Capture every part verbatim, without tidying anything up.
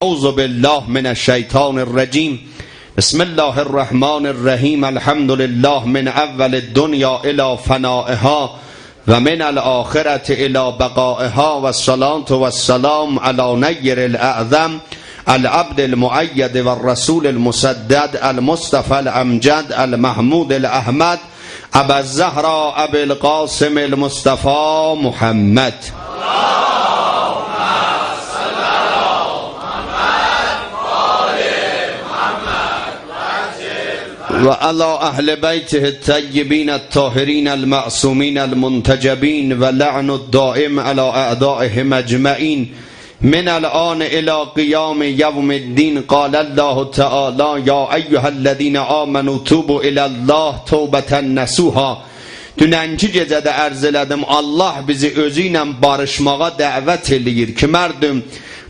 أعوذ بالله من الشيطان الرجيم. بسم الله الرحمن الرحيم. الحمد لله من أول الدنيا إلى فنائها ومن الآخرة إلى بقائها، والصلاة والسلام على نير الأعظم العبد المؤيد والرسول المسدد المصطفى الأمجد المحمود الأحمد أبا الزهراء أبي القاسم المصطفى محمد. وعلى أهل بيته الطيبين الطاهرين المعصومين المنتجبين، ولعن الدائم على أعدائهم أجمعين. من الآن إلى قيام يوم الدين. قال الله تعالى: يا أيها الذين آمنوا توبوا إلى الله توبة نصوحا. دوننکی گئجه ده عرض ائله‌دیم، الله بیزی اؤزو ایله باریشماغا دعوت ائله‌ییر کی، مردم،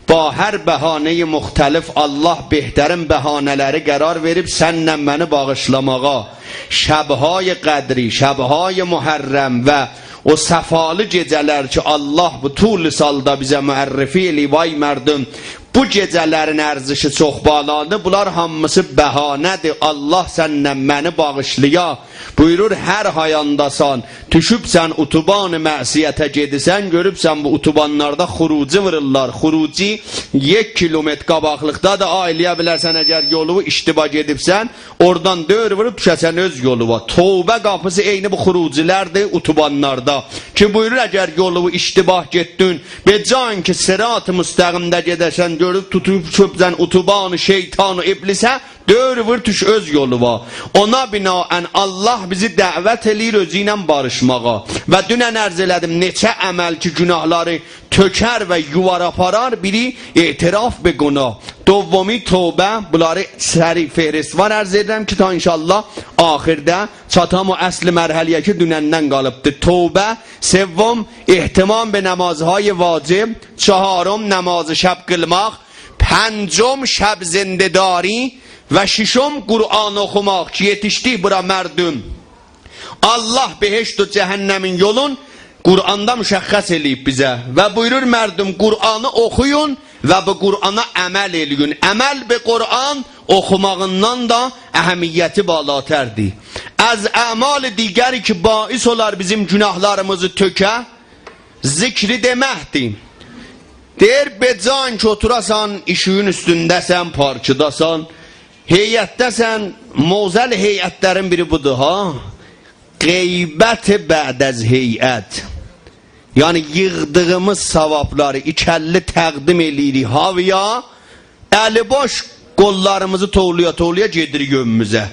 با هر بهانه‌ی مختلف، الله بهترین بهانه‌لری قرار وئریب سنله منی باغیشلاماغا. شب‌های قدری، شب‌های محرم و او صفالی گئجه‌لر کی، الله بو طول سالدا بیزه معرفی ائله‌ییب، آی مردم، بو گئجه‌لرین ارزشی چوخ بالادیر. بونلار هامیسی بهانه‌دیر الله سنله منی باغیشلایا. بویورور، هر هایانداسان، دوشوبسن اتوبان معصیته گئدیسن، گؤروبسن بو اتوبانلاردا خروجی وورورلار. خروجی یک کیلومتر قاباقلیقدادیر. آ، ائله‌یه بیلرسن، اگر یولو اشتباه گئدیبسن، اورادان دؤور ووروب دوشه‌سن اؤز یولووا. توبه قاپیسی عینی بو خروجی‌لردیر اتوبانلاردا. کی بویورور، اگر یولووو اشتباه گئتدین، به جای اینکه صراط مستقیمده گئده‌سن، گؤروب توتوب دوشوبسن اتوبان شیطان و ابلیسه، دؤور وور دوش اؤز یولووا. اونا بناءً الله بیزی دعوت ائله‌ییر اؤزو ایله باریشماغا. و دونن عرض ائله‌دیم، نئچه عمل کی گناهلاری تؤکر و یووار آپارار، بیری اعتراف به گناه، دومی توبه، بونلاری سریع فهرست‌وار عرض ائدیرم کی تا ان‌شاءالله آخیرده چاتام او اصل مرحله‌یه کی دونندن قالیبدی. توبه، سوم اهتمام به نمازهای واجب، چهارم نماز شب قیلماق، پنجم شب زنده‌داری و ششم قرآن اوخوماق کی یئتیشدیک بورا مردم. الله بهشت و جهنمین یولون قرآندا مشخص ائله‌ییب بیزه و بویورور، مردم، قرآنی اوخویون و بو قرآنا عمل ائله‌یین. عمل به قرآن اوخوماغیندان دا اهمیتی بالاتردیر. از اعمال دیگری که باعث اولار بیزیم گناهلاریمیزی تؤکه، ذکری دئمکدیر. دئییر، به جای اینکه اوتوراسان، ایشیگین اوستونده‌سن، پارکداسان، هیئتده‌سن، معضل هیئتلرین بیری بودور ها. غیبت بعد از هیئت. یعنی ییغدیغیمیز ثوابلاری ایکی اللی تقدیم ائله‌ییریک هاوایا، الی بوش قوللاریمیزی توولایا-توولایا گئدیریک ائویمیزه.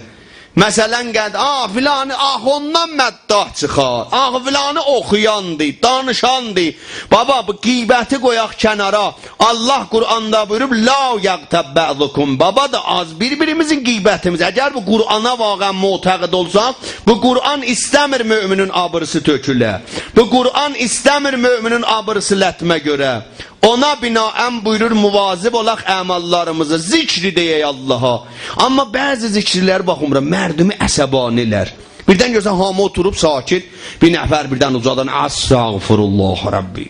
مثلاً، قد، آه، فلانی، آه، اوندان مداح چیخار. آه، فلانی اوخویاندی، دانیشاندی. بابا، بو غیبتی قویاق کنارا. الله قرآندا بویوروب: «لا یغتب بعضکم.» بابا دا آز بیر-بیریمیزین غیبتیمیز. اگر بو قرآنا واقعاً معتقد اولساق، بو قرآن ایسته‌میر مؤمنین آبریسی تؤکوله. بو قرآن ایسته‌میر مؤمنین آبریسی لطمه گؤره. اونا بناءً بویورور، مواظب اولاق اعماللاریمیزی، ذکر دئیک اللها. اما بعضی ذکرلر، باخین بورا، مردمی عصبانی ائلر. بیردن گؤرسن هامی اوتوروب ساکت، بیر نفر بیردن اوجادان: «استغفرالله ربی.»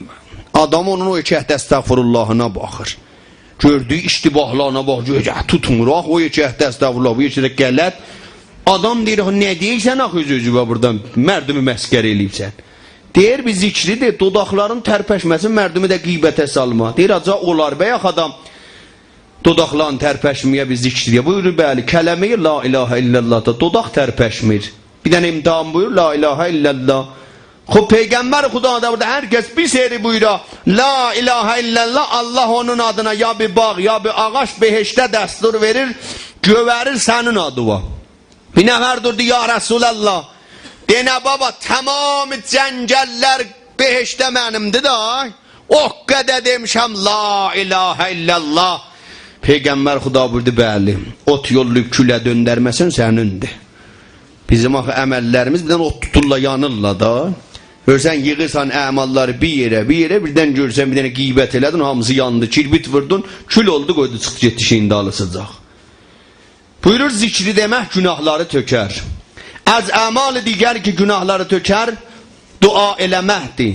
آدام اونون او ایکی هفته استغفراللهینا باخیر. گؤردویو اشتباهلارینا باخیر، گؤرور توتمور آخی، او ایکی هفته استغفرالله، بو ایکی ده غلط. آدام دئییر: «آخی نه دئییرسن آخی اؤز-اؤزووه بورادا؟ مردمی مسخره ائله‌ییرسن.» دئییر: «بیر ذکری دئ، دوداقلارین ترپشمه‌سین، مردمی ده غیبته سالما.» دئییر: «حاجی، اولار به آخی آدام دوداقلارین ترپشمه‌یه بیر ذکر دئیه؟» بویورور: «بلی، کلمه‌ی لا اله الا اللهدا دوداق ترپشمیر.» بیر دنه امتحان بویور، لا اله الا الله. خوب، پیغمبر خدا دا بویورور، هر کس بیر سری بویورا لا اله الا الله، الله اونون آدینا یا بیر باغ، یا بیر آغاج بهشتده دستور وئریر، گؤوریر سنین آدیوا. بیر نفر دوردو: «یا رسول‌الله، دئنه بابا، تمام جنگل‌لر بهشته منیمدیر دا. او قدر دئمیشم لا اله الا الله.» پیغمبر خدا بویوردو: «بلی، اوت یوللاییب کوله دؤندرمه‌سن، سنیندیر.» بیزیم آخی عمل‌لریمیز بیردن اوت توتورلار، یانیرلار دا. گؤرورسن، ییغیرسان اعمال‌لاری بیر یئره، بیر یئره، بیردن گؤرورسن بیر دنه غیبت ائله‌دین، هامیسی یاندی، کبریت ووردون، کول اولدو، قویدو چیخدی گئتدی شئیین دالیسیجاق. بویورور، ذکری دئمک گناهلاری تؤکر. از اعمال دیگری که گناهلاری تؤکر، دعا ائله‌مکدیر.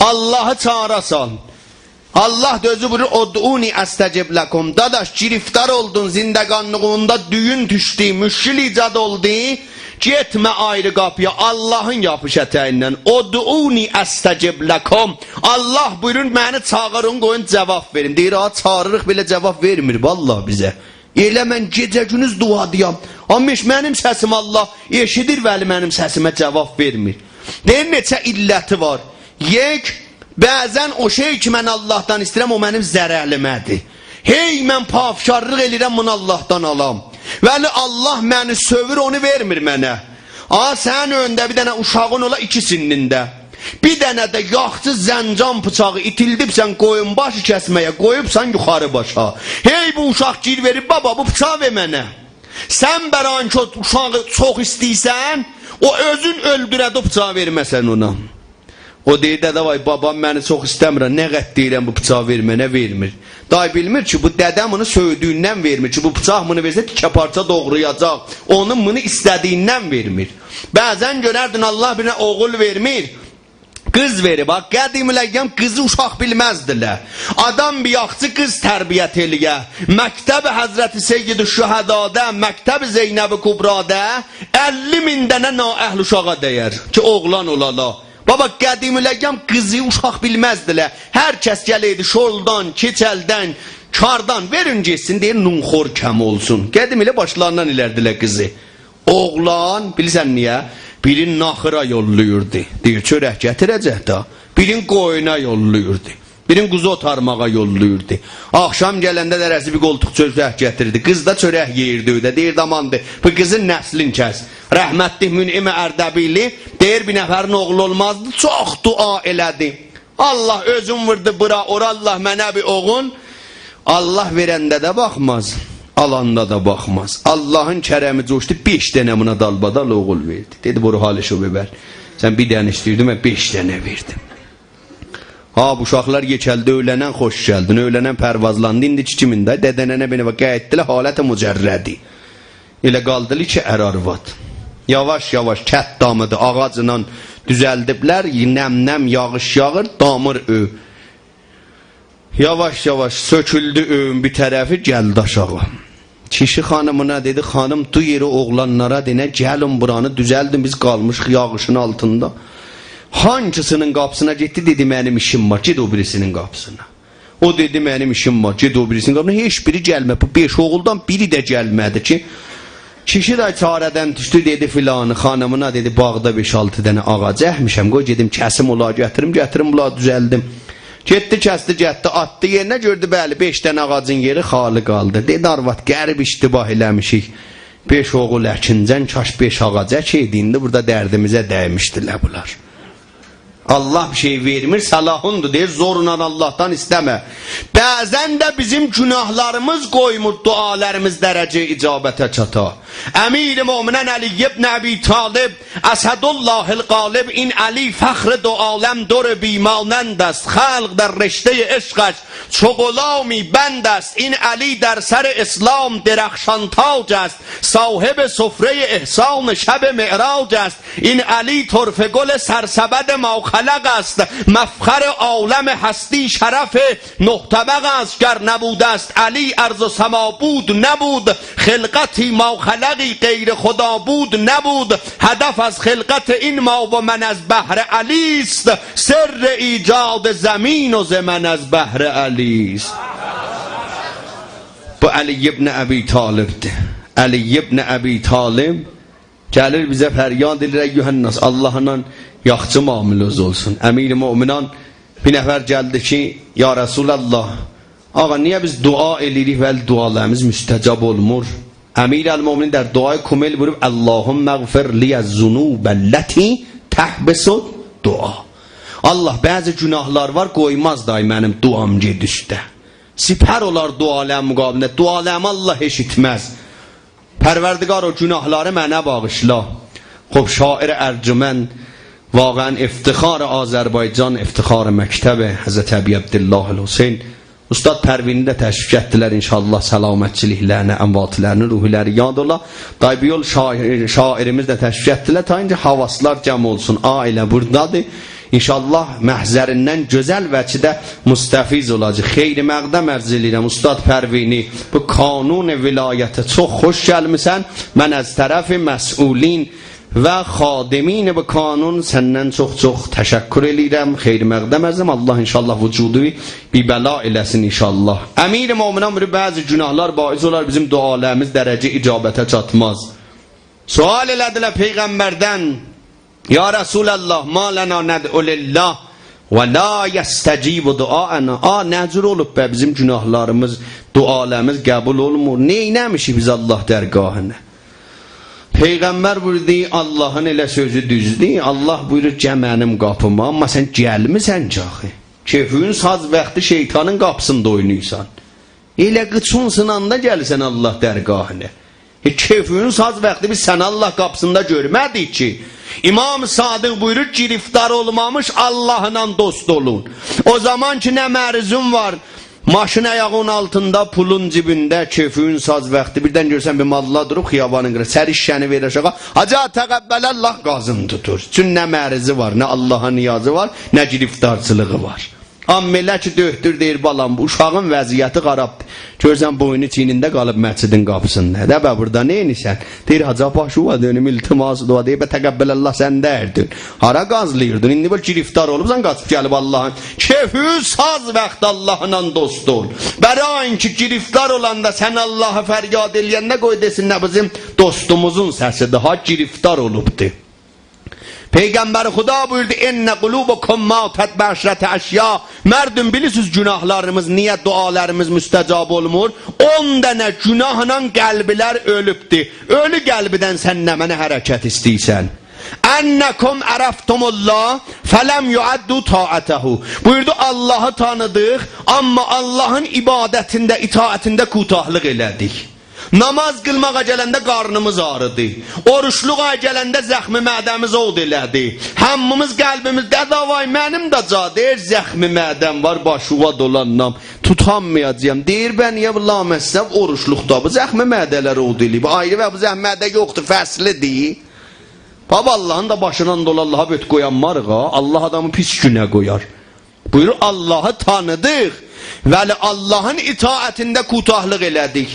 اللهی چاغیراسان. الله دا اؤزو بویورور: «ادعونی استجب لکم.» داداش، گرفتار اولدون، زندگانلیغیندا دویون دوشدو، مشکل ایجاد اولدو، گئتمه آیری قاپییا، اللهین یاپیش اتگیندن. «ادعونی استجب لکم.» الله بویورور: «منی چاغیرین، قویون جواب وئریم.» دئییر: «آ، چاغیریریق، بئله جواب وئرمیر والله بیزه. ائله من گئجه گوندوز دعادایام، آمما هئچ منیم سسیمی الله ائشیدیر، ولی منیم سسیمه جواب وئرمیر.» دئییر، نئچه علتی وار. یک، بعضا او شئی کی من اللهدان ایسته‌ییرم، او منیم ضرریمه‌دیر. هئی من پافشارلیق ائله‌ییرم بونو اللهدان آلام، ولی الله منی سؤیور، اونو وئرمیر منه. آ، سنین ائوینده بیر دنه اوشاغین اولا ایکی سنّینده، بیر دنه ده یاخچی زنجان بیچاغی ایتیلدیبسن قویون باشی کسمه‌یه، قویوبسان یوخاری باشا. هئی بو اوشاق گیر وئریب: «بابا، بو بیچاغی وئر منه.» سن برای این که او اوشاغی چوخ ایسته‌ییرسن، او اؤزون اؤلدوره ده او بیچاغی وئرمه‌سن اونا. او دئییر: «دده وای، بابام منی چوخ ایسته‌میر، نه قدر دئییرم بو بیچاغی وئر منه، وئرمیر.» دای بیلمیر کی بو دده‌م اونو سؤیدویوندن وئرمیر کی بو بیچاق بونو وئرسه تیکه پارچا دوغرایاجاق. اونو بونو ایسته‌دیییندن وئرمیر. بعضا گؤرردین الله بیرینه اوغول وئرمیر، قیز وئریب. باخ، قدیم الایام قیزی اوشاق بیلمزدیلر. آدام بیر یاخچی قیز تربیت ائله‌یه، مکتب حضرت سیدالشهدادا، مکتب زینب کبرادا اللی مین دنه نااهل اوشاغا دَیر کی اوغلان اولالار. بابا، قدیم الایام قیزی اوشاق بیلمزدیلر. هر کس گله‌یدی شولدان، کئچلدن، کاردان، وئرین گئتسین، دئییر، نون‌خور کم اولسون. قدیم ائله باشلاریندان ائلردیلر قیزی. اوغلان، بیلیرسن نییه؟ بیرین ناخیرا یوللویوردو، دئییر، چؤرک گتیره‌جک ده. بیرین قویونا یوللویوردو. بیرین قوزو اوتارماغا یوللویوردو. آخشام گلنده ده هره‌سی بیر قولتوق چؤرک گتیردی. قیز دا چؤرک یئییردی ائوده. دئییردی: «آماندیر، بو قیزین نسلین کس.» رحمتلیک منعم اردبیلی دئییر، بیر نفرین اوغلو اولمازدی، چوخ دعا ائله‌دی. الله اؤزون ووردو بورا، اورا، الله منه بیر اوغول. الله وئرنده ده باخماز، آلاندا دا باخماز. اللهین کرمی جوشدو، بئش دنه بونا دالبادال اوغول وئردی. دئدی: «برو حالشو ببر. سن بیر دنه ایسته‌ییردین، من بئش دنه وئردیم.» ها، بو اوشاقلار یئکه‌لدی، اؤیله‌نن خوش گلدین، اؤیله‌نن پروازلاندی، ایندی کی کیمین ده، دده‌ننه بئله باخ، قاییتدیلار حالت مجردی. ائله قالدیلار کی ار آرواد. یاواش-یاواش کت دامیدی، آغاجلا دوزلدیبلر، نم‌نم یاغیش یاغیر، دامیر اؤی. یاواش-یاواش سؤکولدو اؤیون بیر طرفی، گلدی آشاغی. کیشی خانیمینا دئدی: «خانیم، دور یئری، اوغلانلارا دئنه، گلین بورانی دوزلدین، بیز قالمیشیق یاغیشین آلتیندا.» هانسیسینین قاپیسینا گئتدی، دئدی: «منیم ایشیم وار، گئت او بیریسینین قاپیسینا.» او دئدی: «منیم ایشیم وار، گئت او بیریسینین قاپیسینا.» هئچ بیری گلمه‌دی. بو بئش اوغولدان بیری ده گلمه‌دی کی، کیشی ده چاره‌دن دوشدو، دئدی فلانی خانیمینا، دئدی: «باغدا بئش-آلتی دنه آغاج اکمیشم، قوی گئدیم کسیم اولاری گتیریم، گتیریم بونلاری دوزلدیم.» گئتدی، کسدی، گتدی، آتدی یئرینه، گؤردو، بلی، بئش دنه آغاجین یئری خالی قالدی. دئدی: «آرواد، غریب اشتباه ائله‌میشیک. بئش اوغول اکینجن، کاش بئش آغاج اکئیدی، ایندی بورادا دردیمیزه دیمیشدیلر بونلار.» الله بیر شئی وئرمیر، صلاحوندور، دئییر، زورلا اللهدان ایسته‌مه. بعضا ده بیزیم گناهلاریمیز قویمور دعالاریمیز درجه‌ی اجابته چاتا. امیر مؤمنان علی ابن ابی‌طالب، اسدالله الغالب، این علی فخر دو عالم، در بی‌مانند است، خلق در رشتهٔ عشقش چو غلامی بند است. این علی در سر اسلام درخشان تاج است، صاحب سفرهٔ احسان شب معراج است. این علی طرفه گل سرسبد ماخلق است، مفخر عالم هستی، شرف نه طبق است. گر نبوده است علی، ارض و سما بود نبود، خلقتی ماخلقی غیر خدا بود نبود. هدف از خلقت این ما و من از بهر علی است، سر ایجاد زمین و زمن از بهر علی است. بو علی ابن ابی‌طالب‌دیر. علی ابن ابی‌طالب گلیر بیزه فریاد ائله‌ییر: «ایها الناس، اللهلا یاخشی معامله‌ز اولسون.» امیر مؤمنان، بیر نفر گلدی کی: «یا رسول‌الله، آقا، نییه بیز دعا ائله‌ییریک، ولی دعالاریمیز مستجاب اولمور؟» امیرالمؤمنین در دعای کمیل بویوروب: «اللهم اغفر لی الذنوب التی تحبس الدعا.» الله، بعضی گناهلار وار، قویماز دای منیم دعام گئده اوسته. سپر اولار دعالارین مقابلینده، دعالاریمی الله ائشیتمز. پروردگار، او گناهلاری منه باغیشلا. خب، شاعر ارجمند، واقعا افتخار آذربایجان، افتخار مکتب حضرت ابی عبدالله الحسین. استاد پروینی ده تشریف گتیردیلر، ان‌شاءالله سلامتچیلیکلرینه، امواتلارینین روحلاری یاد اولا. دای بیر یول شاعر، شاعریمیز ده تشریف گتیردیلر، تا ایندی حواسلار جمع اولسون. عائله بوردادیر. ان‌شاءالله محضریندن گؤزل وجهده مستفیض اولاجاق. خیر مقدم عرض ائله‌ییرم، استاد پروینی، بو کانون ولایته چوخ خوش گلمیسن. من از طرف مسئولین و خادمین بو کانون سندن چوخ چوخ تشکر ائله‌ییرم. خیر مقدم عرضم. الله ان‌شاءالله وجودووی بی‌بلا ائله‌سین ان‌شاءالله. امیر مؤمنین بویورور، بعضی گناهلار باعث اولار بیزیم دعالاریمیز درجه اجابته چاتماز. سؤال ائله‌دیلر پیغمبردن: «یا رسول الله، ما لنا ندعو لله ولا یستجیب دعاءنا؟» آ، نه جور اولوب به بیزیم گناهلاریمیز، دعالاریمیز قبول اولمور؟ نئینه‌میشیک بیز الله درگاهیندا؟ پیغمبر بویوردو: «اللهین ائله سؤزو دوزدور. الله بویورور: گل منیم قاپیما، اما سن گلمیسن کی آخی. کئفین ساز واختی شیطانین قاپیسیندا اوینایرسان. ائله قیچین سیناندا گلیرسن الله درگاهینا. ائ، کئفین ساز واختی بیز سنی الله قاپیسیندا گؤرمه‌دیک کی.» امام صادق بویورور: «گرفتار اولمامیش اللهلا دوست اولون. او زامان کی نه مریضین وار، ماشین آیاغین آلتیندا، پولون جیبینده، کئفین ساز واختی، بیردن گؤرورسن بیر ماللا دوروب خیابانین قیراغیندا، سر شیشه‌نی وئریر آشاغی، حاجی تقبل الله، گازین توتور. چون نه مریضی وار، نه اللها نیازی وار، نه گرفتارچیلیغی وار.» اما ائله کی دؤکتور دئییر: «بالام، بو اوشاغین وضعیتی خرابدیر. گؤرورسن بوینو چیینینده قالیب مسجدین قاپیسیندا. ده به بورادا نئینیرسن؟» دئییر: «حاجی، باشیوا دؤنوم، التماس دعا.» دئییر: «به تقبل الله، سن ده هردون. هارا گازلاییردین؟ ایندی بو گرفتار اولوبسان، قاچیب گلیب اللهین.» کئفین ساز واخت اللهلا دوست اول. برای اینکه گرفتار اولاندا سن اللهی فریاد ائله‌ینده، قوی دئسین نه بیزیم دوستوموزون سسیدیر ها، گرفتار اولوبدور. پیغمبر خدا بویوردو: «ان قلوبکم ماتت بعشرة اشیاء.» مردم، بیلیرسینیز گناهلاریمیز نییه دعالاریمیز مستجاب اولمور؟ اون دنه گناهلا قلبلر اؤلوبدور. اؤلو قلبدن سن نمنه حرکت ایسته‌ییرسن؟ «انکم عرفتم الله فلم تؤدوا طاعته.» بویوردو: اللهی تانیدیق، اما اللهین عبادتینده، اطاعتینده کوتاهلیق ائله‌دیک. نماز قیلماغا گلنده قارنیمیز آغریدی. اوروجلوغا گلنده زخم معده‌میز عود ائله‌دی. هامیمیز قلبیمیز، دده وای، منیم ده جا، دئییر، زخم معده‌م وار، باشیوا دولانام، توتانمایاجاغام. دئییر: «به نییه بو لامصب اوروجلوقدا بو زخم معده‌لر عود ائله‌ییب؟ آیری و بو زخم معده یوخدور، فصلیدیر؟» بابا، اللهین دا باشیندان دولان، اللها بؤرک قویانماریق ها. الله آدامی پیس گونه قویار. بویورور: اللهی تانیدیق، ولی اللهین اطاعتینده کوتاهلیق ائله‌دیک.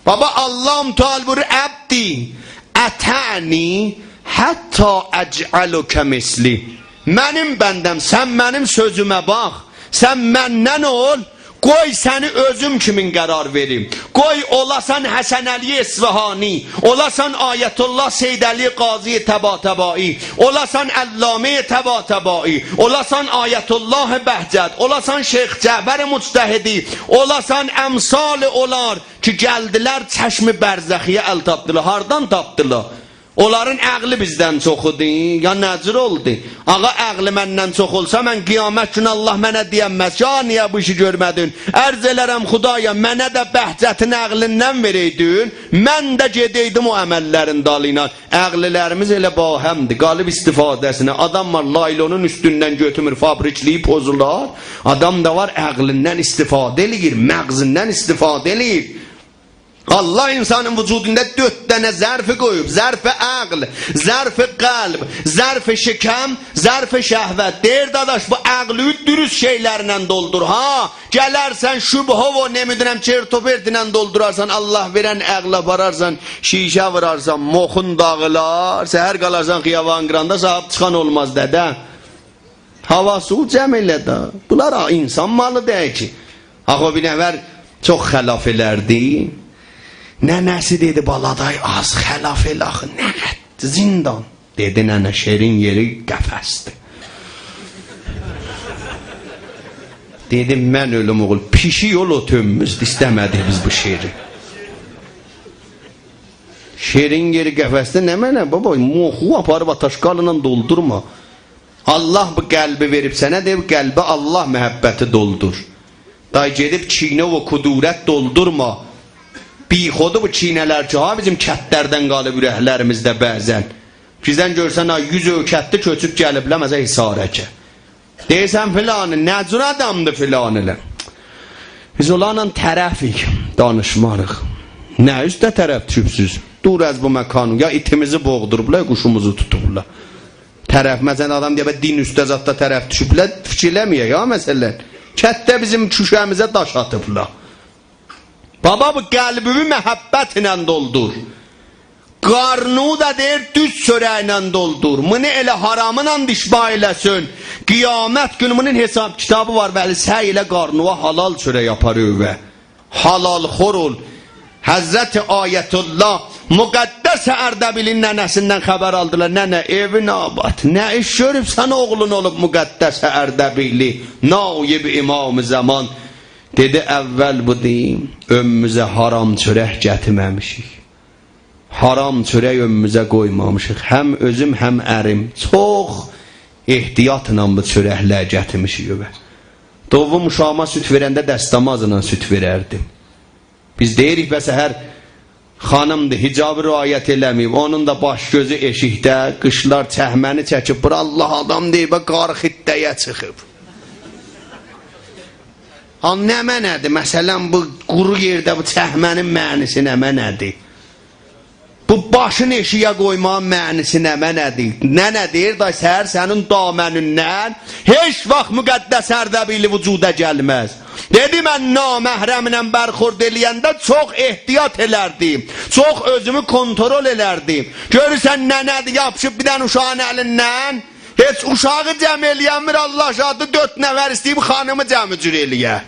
بابا، الله متعال بویورور: «عبدی، اطعنی حتی اجعلک مثلی.» منیم بنده‌م، سن منیم سؤزومه باخ، سن مندن اول، قوی سنی اؤزوم کیمین قرار وئریم. قوی اولاسان حسنعلی اصفهانی، اولاسان آیت‌الله سیدعلی قاضی طباطبایی، اولاسان علامه طباطبایی، اولاسان آیت‌الله بهجت، اولاسان شیخ جعفر مجتهدی، اولاسان امثال اونلار کی گلدیلر چشم برزخی‌یه ال تاپدیلار. هاردان تاپدیلار؟ اونلارین عقلی بیزدن چوخودور، یا نه جور اولدو؟ آقا، عقلی مندن چوخ اولسا، من قیامت گونو الله منه دئینمز کی: «آ، نییه بو ایشی گؤرمه‌دین؟» عرض ائلرم: «خدایا، منه ده بهجتین عقلیندن وئرئیدین، من ده گئدئیدیم او عمللرین دالی ایله.» عقللریمیز ائله باهمدیر، قالیب استفاده‌سینه. آدام وار، لایلونون اوستوندن گؤتورمور، فابریکله‌ییب پوزولار. آدام دا وار، عقلیندن استفاده ائله‌ییر، مغزیندن استفاده ائله‌ییر. الله انسانین وجودوندا دؤرد دنه ظرفی قویوب: ظرف عقل، ظرف قلب، ظرف شکم، ظرف شهوت. دئییر: «داداش، بو عقلی درست شئیلرله دولدور ها. گلرسن شبهه و، نه بیلیم، چرت و پرتله دولدورارسان، الله وئرن عقلی آپارارسان، شیشه وورارسان، مخون داغیلار، سحر قالارسان خیابان قیراغیندا، صاحیب چیخان اولماز، دده.» هاوا سووو جمع ائله ده. بونلار ها، انسان مالی دئییل کی. آخی او بیر نفر چوخ خلاف ائلردی. ننه‌سی دئدی: «بالا دای، آز خلاف ائله آخی، نه قدر زندان؟» دئدی: «ننه، شئرین یئری قفسدیر.» دئدی: «من اؤلوم، اوغول، پیشیک اول، او تؤنموزدو، ایسته‌مه‌دیک بیز بو شئری.» شئرین یئری قفسدیر نمنه، بابا؟ مخو آپاریب آتاشقالیلا دولدورما. الله بو قلبی وئریب سنه، دئییب قلبه الله محبتی دولدور. دای گئدیب کینه و کدورت دولدورما. بیخودو بو کینه‌لر کی ها، بیزیم کتلردن قالیب اورکلریمیزده بعضا. بیزدن گؤرسن ها، یوز اؤرکتدی، کؤچوب گلیبلر مثلا حصارکه. دئییرسن: «فلانی، نه جور آدامدیر فلانی ائله؟» بیز اولارلا طرفیک، دانیشماریق. نه اوسته طرف دوشوبسوز؟ دور از بو مکان، یا ایتیمیزی بوغدوروبلار، یا قوشوموزو توتوبلار. طرف، مثلا، آدام دئیه، «به، دین اوسته زاددا طرف دوشوبلر»، فیکیر ائله‌مه‌یک ها، مثلا. کتده بیزیم کوچه‌میزه داش آتیبلار. بابا، بو قلبیمی محبتله دولدور. قارنینی دا دئییر، دوز چؤرکله دولدور. بونو ائله حرامینان اشباع ائله‌سین. قیامت گونو بونون حساب کیتابی وار، ولی سعی ائله قارنینا حلال چؤرک آپار ائوه. حلال‌خور اول. حضرت آیت‌الله مقدس اردبیلین ننه‌سیندن خبر آلدیلار: «ننه، ائوین آباد. نه ایش گؤروبسن اوغلون اولوب مقدس اردبیلی، نایب امام زمان؟» دئدی: «اول بو دئییم، ائویمیزه حرام چؤرک گتیرمه‌میشیک. حرام چؤرک ائویمیزه قویمامیشیق. هم اؤزوم، هم اریم چوخ احتیاطلا بو چؤرکلری گتیرمیشیک ائوه. دوم، اوشاغیما سود وئرنده دستمازلا سود وئرردیم.» بیز دئییریک، به، سحر خانیمدیر، حجابی رعایت ائله‌مه‌ییب، اونون دا باش گؤزو ائشیکده، قیچلار چکمه‌نی چکیب، بورا الله آدام دئییب، قاری خیرتده‌یه چیخیب. ها، نمنه‌دیر؟ مثلا، بو قورو یئرده بو چکمه‌نین معنی‌سی نمنه‌دیر؟ بو باشین ائشیگه قویماغین معنی‌سی نمنه‌دیر؟ ننه دئییر، دای سحر سنین دامنیندن هئچ واخت مقدس اردبیلی وجودا گلمز. دئدی: «من نامحرمله برخورد ائله‌ینده چوخ احتیاط ائلردیم، چوخ اؤزومو کنترل ائلردیم.» گؤرورسن ننه‌دیر، یاپیشیب بیر دنه اوشاغین الیندن، هئچ اوشاغی جمع ائلیه‌میر، الله شاهدی، دؤرد نفر ایسته‌ییب خانیمی جمع و جور ائلیه.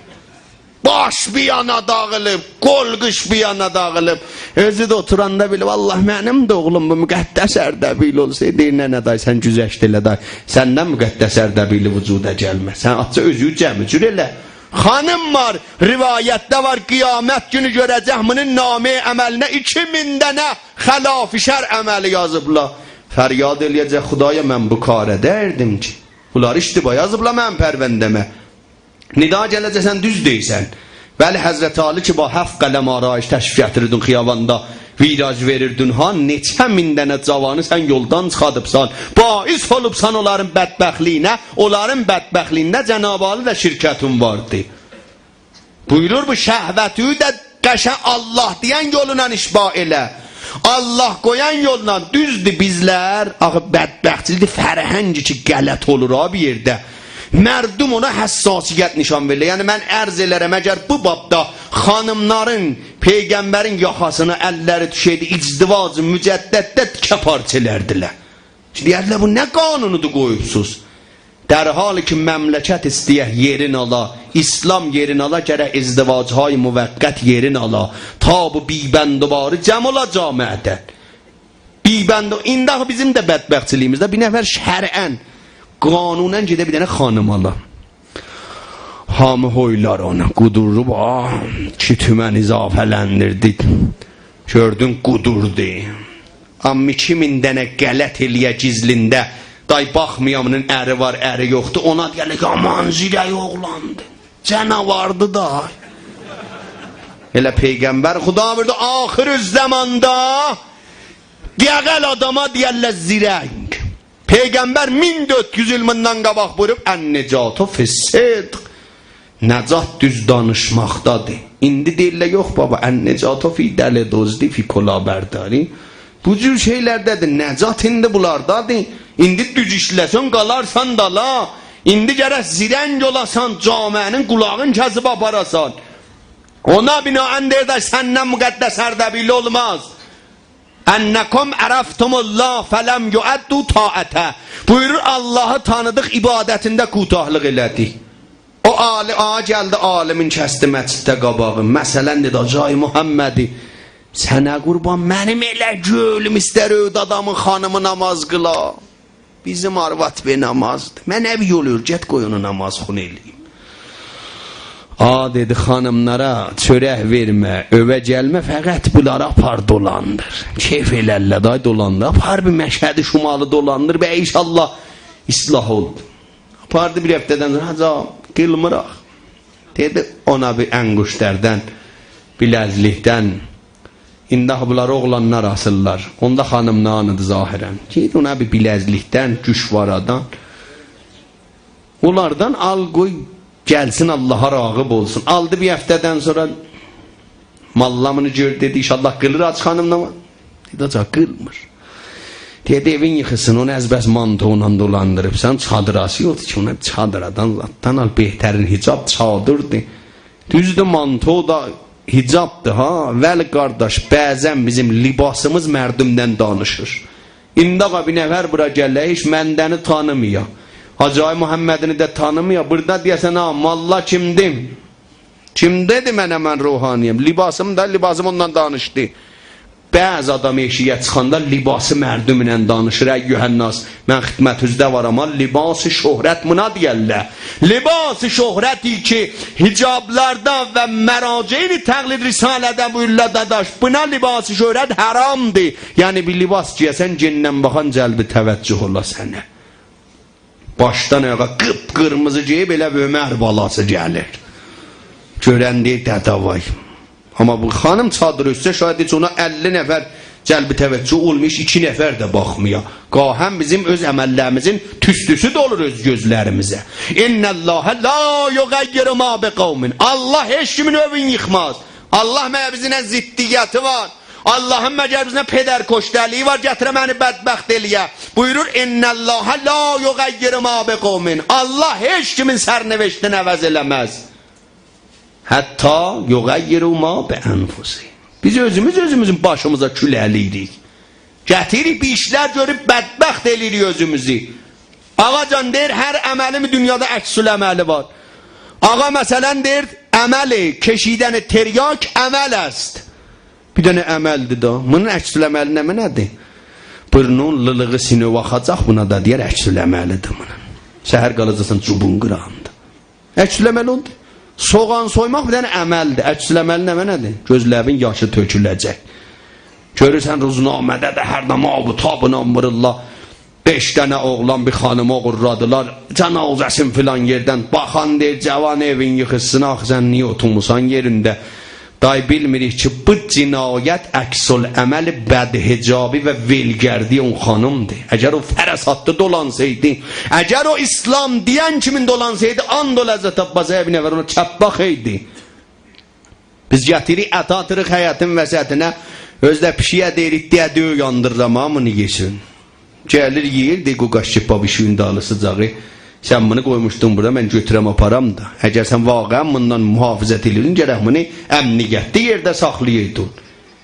باش بیر یانا داغیلیب، قول-قیچ بیر یانا داغیلیب. اؤزو ده اوتوراندا بیلیر، والله منیم ده اوغلوم بو مقدس اردبیلی اولسایدی. دئییر: «ننه، دای سن گذشت ائله، دای سندن مقدس اردبیلی وجودا گلمز. سن آزجا اؤزووو جمع و جور ائله.» خانیم وار، روایتده وار، قیامت گونو گؤره‌جک بونون نامه‌ی عملینه ایکی مین دنه خلاف شرع عملی یازیبلار. فریاد ائلیه‌جک: «خدایا، من بو کاره دئییردیم کی، بونلاری اشتباه یازیبلار منیم پرونده‌مه.» ندا گله‌جک: «سن دوز دئییرسن.» ولی حضرت عالی کی، با هفت قلم آرایش تشریف گتیریردین خیاباندا، ویراژ وئریردین ها، نئچه مین دنه جاوانی سن یولدان چیخادیبسان، باعث اولوبسان اونلارین بدبختلیگینه، اونلارین بدبختلیگینده جناب عالی ده شرکتین واردی. بویورور، بو شهوتی ده قشنگ الله دئین یولونان اشباع ائله. الله قویان یولونان. دوزدور، بیزلر، آخی بدبختچیلیکدیر، فرهنگ کی غلط اولور ها بیر یئرده، مردم اونا حساسیت نشان وئریر. یعنی من عرض ائلرم، اگر بو بابدا خانیملارین پیغمبرین یاخاسینا اللری دوشئیدی، ازدواج مجددده تیکه پارچا ائلردیلر. دئیردیلر: «بو نه قانونودور قویوبسوز؟» در حالی کی مملکت ایسته‌یک یئرین آلا، اسلام یئرین آلا، گرک ازدواج‌های موقت یئرین آلا، تا بو بی‌بندوباری جمع اولا جامعه‌دن. بی‌بند، ایندی آخی بیزیم ده بدبختچیلیگیمیزده بیر نفر شرعاً، قانوناً گئده بیر دنه خانیم آلا. هامی هویلار اونو، قودوروب، آه، ایکی تومن اضافه‌لندیردی. گؤردون، قودوردو. آمما ایکی مین دنه غلط ائلیه گیزلینده، دای باخمایان بونون اری وار، اری یوخدور، اونا دئیرلر: «یامان زیرک اوغلاندی، جاناواردی دا.» ائله پیغمبر خدا بویوردو، آخرالزماندا دغل آداما دئیرلر زیرک. پیغمبر مین دؤرد یوز ایل بوندان قاباق بویوروب: «النجاة فی الصدق.» نجات دوز دانیشماقدادیر. ایندی دئییرلر: «یوخ بابا، النجاة فی دله‌دزدی، فی کلاهبرداری.» بو جور شئیلرده‌دیر. نجات ایندی بونلاردادیر. ایندی دوز ایشله‌سن، قالارسان دالا. ایندی گرک زیرنگ اولاسان، جامعه‌نین قولاغین کسیب آپاراسان. اونا بناءً دئییر ده، سندن مقدس اردبیلی اولماز. «انکم عرفتم الله فلم تؤدوا طاعته.» بویورور، اللهی تانیدیق، عبادتینده کوتاهلیق ائله‌دیک. او عالی-، آقا گلدی، عالیمین کسدی مسجدده قاباغی. مثلاً دئدی: «حاج آقای محمدی، سنه قوربان، منیم ائله گؤیلوم ایستر ائوده آدامین خانیمی نماز قیلا. بیزیم آرواد بی‌نمازدیر. منه بیر یول ائله، گئت قوی اونو نمازخون ائله‌ییم.» آ، دئدی، خانیملارا چؤرک وئرمه، ائوه گلمه، فقط بونلاری آپار دولاندیر. کئف ائلرلر دای دولاندیر. آپار بیر مشهد شمالی دولاندیر، به ان‌شاءالله اصلاح اولدو. آپاردی، بیر هفته‌دن سونرا: «حاج آقا، قیلمیراق.» دئدی، اونا بیر انگشتردن، بیله‌زیکدن، ایندی آخی بونلاری اوغلانلار آسیرلار. اوندا خانیملارینیدی ظاهراً. گئت اونا بیر بیله‌زیکدن، گوشوارادان، اونلاردان آل قوی گلسین، اللها راغب اولسون. آلدی، بیر هفته‌دن سونرا ماللا بونو گؤردو، دئدی: «ان‌شاءالله قیلیر حاج خانیم نماز؟» دئدی: «حاج آقا، قیلمیر.» دئییر، ائوین ییخیلسین، اونو از بس مانتویلا دولاندیریبسان، چادراسی یوخدور کی، اونا چادرادان زاددان آل، بهترین حجاب چادردیر. دوزدور، مانتو دا حجابدیر ها، ولی قارداش، بعضا بیزیم لباسیمیز مردومنن دانیشیر. ایندی آقا، بیر نفر بورا گله، هئچ منده‌نی تانیمایا، حاجی آقای محمدی‌نی ده تانیمایا، بورادا دئیه‌سن: «ها، ماللا کیمدیر؟ کیم دئدی منه من روحانی‌یم؟» لباسیم دا، لباسیم اوننان دانیشدی. بعضی آدام ائشیگه چیخاندا لباسی مردومونان دانیشیر. ایها الناس، من خدمتینیزده وارام ها، لباس شهرت بونا دئیرلر. لباس شهرتی کی، حجابلاردا و مراجع تقلید رساله‌ده بویورورلار: داداش، بونا لباس شهرت حرامدیر. یعنی بیر لباس گئیه‌سن، گئندن باخان جلب توجه اولا سنه. باشدان آیاغا قیپ‌قیرمیزی گئییب، ائله عمر بالاسی گلیر. گؤرن دئییر: «دده وای.» آمما بو خانیم چادیر اؤرتسه، شاید هئچ اونا اللی نفر جلب توجه اولموش، ایکی نفر ده باخمایا. گاهاً بیزیم اؤز عمللریمیزین توستوسو دولور اؤز گؤزلریمیزه. «إن الله لا یغیر ما بقوم.» الله هئچ کیمین ائوینی ییخماز. الله مگر بیزیمله ضدیتی وار؟ اللهین مگر بیزیمله پدرکشته‌لیگی وار، گتیره منی بدبخت ائله‌یه؟ بویورور: «إن الله لا یغیر ما بقوم.» الله هئچ کیمین سرنوشتینی عوض ائله‌مز. «حتی یغیروا ما بأنفسهم.» بیز اؤزوموز اؤزوموزون باشیمیزا کول اله‌ییریک. گتیریریک بیر ایشلر گؤروب بدبخت ائله‌ییریک اؤزوموزو. آقاجان دئییر، هر عملین دونیادا عکس‌العملی وار. آقا، مثلاً دئییر، عمل کشیدن تریاک عمل است. بیر دنه عملدیر دا. بونون عکس‌العملی نمنه‌دیر؟ بورنون لیلیغی سینووو آخاجاق، بونا دا دئیر عکس‌العملی‌دیر بونون. سحر قالاجاقسان جوبون قیراغیندا. عکس‌العمل اودور. سوغان سویماق بیر دنه عملدیر. عکس‌العملی نمنه‌دیر؟ گؤزلرین یاشی تؤکوله‌جک. گؤرورسن، روزنامه‌ده ده هر زامان آب و تابینان وورورلار. بئش دنه اوغلان بیر خانیمی اوغورلادیلار، جنازه‌سین فلان یئردن. باخان دئییر: «جوان، ائوین ییخیلسین، آخی سن نییه اوتورموسان یئرینده؟» دای بیلمیریک کی، بو جنایت عکس‌العمل بدحجابی و ولگردی اون خانیمدیر. اگر او فراستلی دولانسایدی، اگر او اسلام دئین کیمین دولانسایدی، آند اولا حضرت عباسا، بیر نفر اونا چپ باخایدی. بیز گتیریریک، اتی آتیریق حیطین وسطینه، اؤزو ده پیشیگه دئییریک: «دئیه دؤی یاندیریرام ها، بونو یئسین.» گلیر، یئییر، دئییر: «قوقاش کی، بابا، ایشیوین دالیسیجاغی، سن بونو قویموشدون بورا، من گؤتورم آپارام دا.» اگر سن واقعاً بوندان محافظت ائله‌ییرسن، گرک بونو امنیتلی یئرده ساخلایایدین.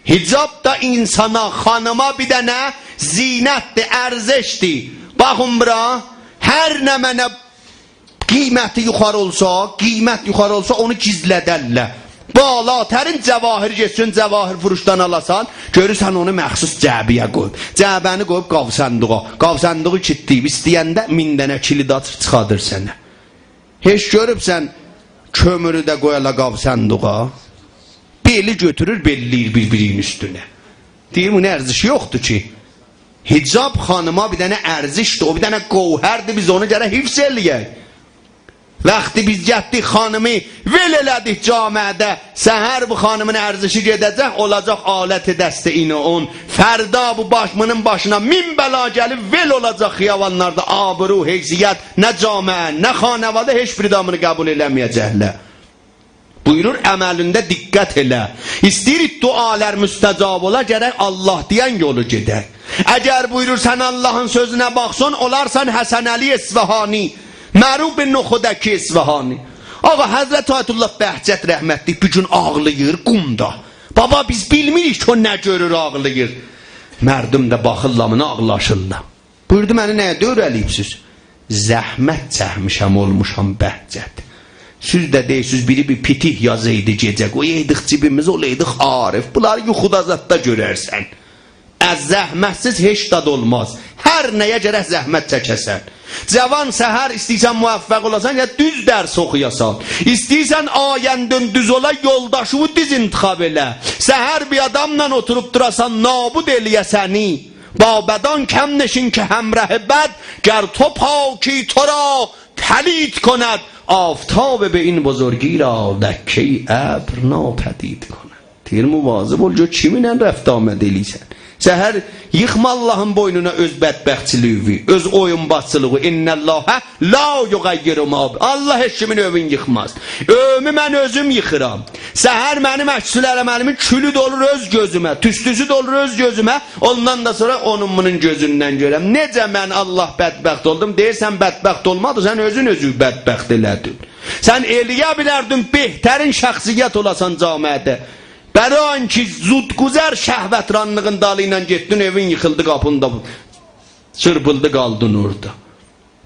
حجاب دا اینسانا، خانیما بیر دنه زینتدیر، ارزشدیر. باخین بورا، هر نمنه قیمتی یوخاری اولسا، قیمت یوخاری اولسا، اونو گیزلدرلر. بالاترین جواهر گئتسین، جواهرفروشدان آلاسان، گؤرورسن اونو مخصوص جعبه‌یه قویوب. جعبه‌نی قویوب گاوصندوقا. گاوصندوقو کیلیتله‌ییب، ایسته‌ینده مین دنه کیلید آچیر، چیخادیر سنه. هئچ گؤروبسن کؤمورو ده قویالار گاوصندوقا؟ بئلی گؤتورور، بئلله‌ییر بیر-بیری‌نین اوستونه. دئییر، بونون ارزشی یوخدور کی. حجاب خانیما بیر دنه ارزشدیر، او بیر دنه گوهردیر، بیز اونو گرک حفظ ائله‌یک. وقتی بیز گتدیک خانیمی ول ائله‌دیک جامعه‌ده، سحر بو خانیمین ارزشی گئده‌جک، اولاجاق آلت دست این و اون. فردا بو باش، بونون باشینا مین بلا گلیب، ول اولاجاق خیابانلاردا، آبرو، حیثیت، نه جامعه، نه خانواده، هئچ بیری ده بونو قبول ائله‌مه‌یه‌جکلر. بویورور، عملینده دقت ائله. ایسته‌ییریک دعالار مستجاب اولا، گرک الله دئین یولو گئدک. اگر بویورور سن اللهین سؤزونه باخسان، اولارسان حسنعلی اصفهانی، معروف به نخودکی اصفهانی. آقا، حضرت آیت‌الله بهجت رحمتلیک بیر گون آغلاییر قمدا. بابا، بیز بیلمیریک کی، او نه گؤرور آغلاییر. مردم ده باخیرلار، آغلاشیرلار. بویوردو: «منی نه‌یه دؤوره‌له‌ییبسیز؟» «زحمت چکمیشم، اولموشام بهجت. سیز ده دئییرسیز، بیری بیر پیتیک یازایدی گئجه، قویایدیق جیبیمیزه، اولایدیق عارف. بونلاری یوخودا زاددا گؤررسن. از زحمت‌سیز هئچ زاد اولماز. هر نه‌یه گرک زحمت چکه‌سن. جوان، سحر ایسته‌ییرسن موفق اولاسان، یا دوز درس اوخویاسان. ایسته‌ییرسن آینده‌ن دوز اولا، یولداشیوی دوز انتخاب ائله. سحر بیر آداملا اوتوروب دوراسان، نابود ائله‌یه سنی. با بدان کم نشین که همره بد، گر تو پاکی تو را پلید کند، آفتاب به این بزرگی را لکهٔ ابر ناپدید کند.» دئییر، مواظب اول، گؤر کیمینله رفت و آمد ائله‌ییرسن. سحر ییخما آللاهین بوینونا اؤز بدبختچیلیگی، اؤز اویونبازچیلیغی. «إن الله لا یغیر ما ب-»، آللاه هئچ کیمین ائوین ییخماز. ائویمی من اؤزوم ییخیرام. سحر منیم عکس‌العملیمین کولو دولور اؤز گؤزومه، توستوسو دولور اؤز گؤزومه. اوندان دا سونرا اونون بونون گؤزوندن گؤرم. نئجه من، آللاه، بدبخت اولدوم؟ دئییر سن بدبخت اولمادین، سن اؤزون اؤزووو بدبخت ائله‌دین. سن ائلیه بیلردین بهترین شخصیت اولاسان جامعه‌ده. برای اینکه زودگذر شهوترانلیغین دالی ایله گئتدین، ائوین ییخیلدی، قاپین دا چیرپیلدی، قالدین اورادا.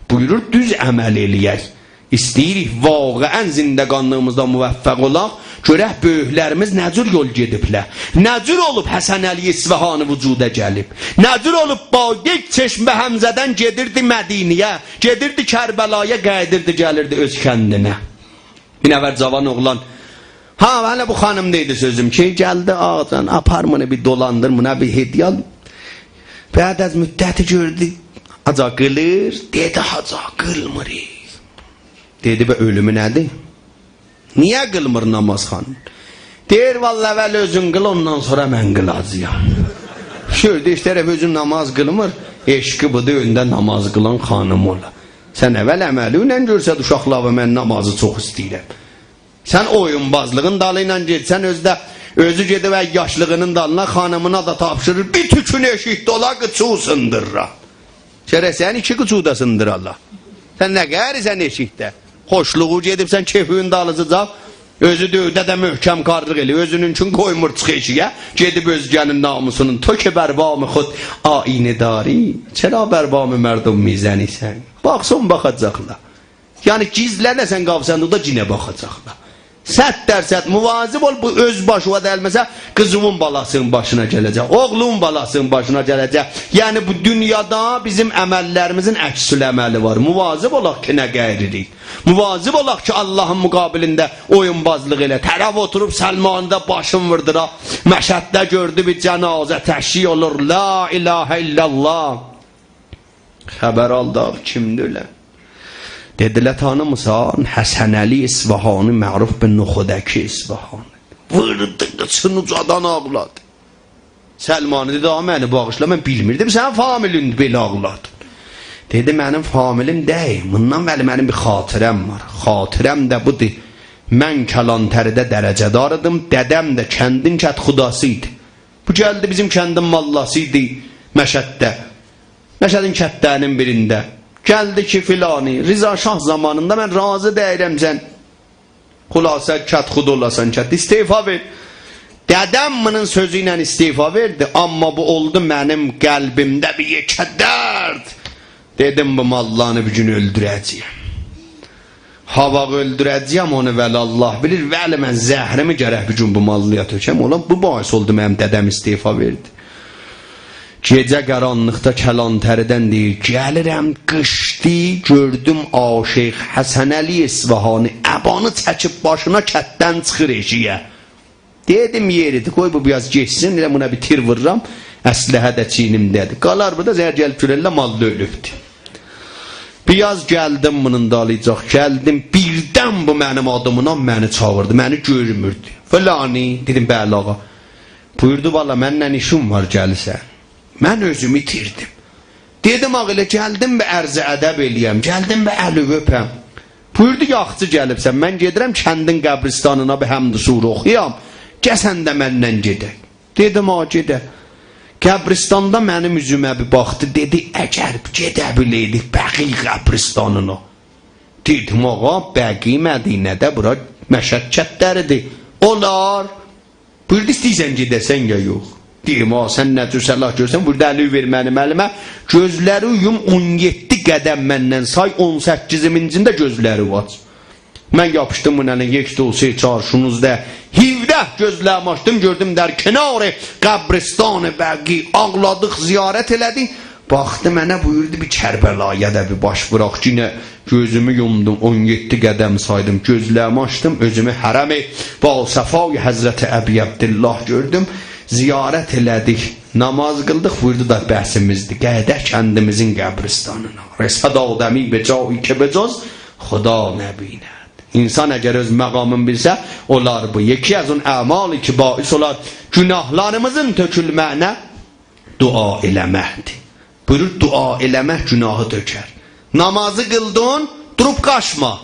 بویورور، دوز عمل ائلیه‌ک. ایسته‌ییریک واقعاً زندگانلیغیمیزدا موفق اولاق، گؤرک بؤیوکلریمیز نه جور یول گئدیبلر. نه جور اولوب حسنعلی اصفهانی وجودا گلیب. نه جور اولوب با یک چشم به هم زدن گئدیردی مدینه‌یه، گئدیردی کربلایا، قاییدیردی گلیردی اؤز کندینه. بیر نفر جاوان اوغلان، ها، هله بو خانیم دا ایدی سؤزوم کی، گلدی: «آقاجان، آپار بونو بیر دولاندیر، بونا بیر هدیه آل.» بعد از مدتی گؤردو حاجی قیلیر، دئدی: «حاجی، قیلمیریق.» دئدی: «به، اؤلومو نه‌دیر؟ نییه قیلمیر ناماز خانیم؟» دئییر: «والله اول اؤزون قیل، اوندان سونرا من قیلاجاغام.» گؤردو هئچ طرف اؤزو ناماز قیلمیر، عشقی بودور، اؤنده ناماز قیلان خانیم اولا. سن اول عملینله گؤرست اوشاقلارا: «من نامازی چوخ ایسته‌ییرم.» سن اویونبازلیغین دالی ایله گئدیرسن، اؤزو ده، اؤزو گئدیب عیاشلیغینین دالینا، خانیمینا دا تاپشیریر: «بیر توکون ائشیکده اولا، قیچیوی سیندیررام.» گرک سنین ایکی قیچیوی دا سیندیرالار. سن نه قاییریرسان ائشیکده؟ خوشلوغو گئدیبسن کئفین دالیسیجا، اؤزو ده ائوده ده محکم‌کارلیق ائله‌ییر، اؤزونونکون قویمور چیخا ائشیگه، گئدیب اؤزگه‌نین ناموسونون. «تو که بر بام خود آیینه داری، چرا بر بام مردم می‌زنی سنگ؟» باخسان باخاجاقلار. یعنی گیزلنه‌سن، قاوسان اورادا، یئنه باخاجاقلار. صد درصد مواظب اول، بو اؤز باشیوا دگلمه‌سه، قیزیوین بالاسی‌نین باشینا گله‌جک، اوغلون بالاسی‌نین باشینا گله‌جک. یعنی بو دونیادا بیزیم عمللریمیزین عکس‌العملی وار. مواظب اولاق کی، نه قاییریریق. مواظب اولاق کی، آللاهین مقابلینده اویونبازلیق ائله. طرف اوتوروب سلمانی‌ده باشین ووردو ها، مشهدده گؤردو بیر جنازه تشییع اولور. لا اله الا الله. خبر آلدی: «آقا، کیمدیر ائله؟» دئدیلر: «تانیمیسان؟ حسنعلی اصفهانی، معروف به نخودکی اصفهانی.» ووردو قیچینی اوجادان آغلادی. سلمانی دئدی: «آقا، منی باغیشلا، من بیلمیردیم سنین فامیلین بئله آغلادین.» دئدی: «منیم فامیلیم دئییل، بوندان ولی منیم بیر خاطره‌م وار. خاطره‌م ده بودور. من کلانتری‌ده درجه‌دار ایدیم، دده‌م ده کندین کدخداسی ایدی. بو گلدی، بیزیم کندین ماللاسی ایدی مشهدده. مشهدین کتلرینین بیرینده. گلدی کی، فلانی، رضا شاه زامانیندا من راضی دئییرم سن، خلاصه، کدخدا اولاسان، کت، استعفا وئر.» دده‌م بونون سؤزو ایله استعفا وئردی، اما بو اولدو منیم قلبیمده بیر یئکه درد. دئدیم: «بو ماللانی بیر گون اؤلدوره‌جه‌یم. هاواق اؤلدوره‌جه‌یم اونو، ولی آللاه بیلیر، ولی من زهریمی گرک بیر گون بو ماللایا تؤکم.» اولا بو باعث اولدو منیم دده‌م استعفا وئردی. گئجه قارانلیقدا کلانتری‌دن، دئییر، گلیرم، قیچدی، گؤردوم عاشیق حسنعلی اصفهانی عبانی چکیب باشینا، کتدن چیخیر ائشیگه. دئدیم: «یئریدیر، قوی بو بیر آز گئچسین، ائله بونا بیر تیر وورورام، اسلحه ده چیینیمده‌دیر. قالار بورادا، سحر گلیب گؤررلر ماللا اؤلوبدور.» بیر آز گلدیم بونون دالیجاق، گلدیم، بیردن بو منیم آدیملا منی چاغیردی، منی گؤرموردو. «فلانی؟» دئدیم: «بلی، آقا.» بویوردو: «بالا، منله ایشین وار، گلیرسن؟ من اؤزومو ایتیردیم.» دئدیم: «آقا، ائله گلدیم بیر عرض ادب ائلییم، گلدیم بیر الیوی اؤپم.» بویوردو: «یاخشی گلیبسن، من گئدیرم کندین قبرستانینا بیر حمد و سوره اوخویام، گل سن ده منن گئدک.» دئدیم: «آقا، گئدک.» قبرستاندا منیم اوزومه بیر باخدی، دئدی: «اگر گئده بیله‌یدیک بقیع قبرستانینا.» دئدیم: «آقا، بقیع مدینه‌ده، بورا مشهد کتلریدیر. اولار؟» بویوردو: «ایسته‌ییرسن گئده‌سن یا یوخ؟» دئدیم: «آقا، سن نه جور صلاح گؤرسن.» بویوردو: «الیوی وئر منیم الیمه، گؤزلری یوم، اون یئددی قدم مندن سای، اون سککیزینجینده گؤزلری آچ.» من یاپیشدیم بونون الینه، یک، دو، سه، چهار، شونزده، هیوده، گؤزلریمی آچدیم، گؤردوم در کنار قبرستان بقیع. آغلادیق، زیارت ائله‌دیک. باخدی منه، بویوردو: «بیر کربلایا دا بیر باش ووراق.» یئنه گؤزومو یومدوم، اون یئددی قدم سایدیم، گؤزلریمی آچدیم، اؤزومو حرم باصفای حضرت ابی‌عبدالله گؤردوم. زیارت ائله‌دیک، ناماز قیلدیق، بویوردو: «دا بسیمیزدیر، گئدک کندیمیزین قبرستانینا.» «رسد آدمی به جایی که به جز خدا نبیند.» انسان اگر اؤز مقامینی بیلسه، اولار بو. یکی از اون اعمالی که باعث اولار گناهلاریمیزین تؤکولمه‌یینه، دعا ائله‌مکدیر. بویورور، دعا ائله‌مک گوناهی تؤکر. نامازی قیلدین، دوروب قاچما.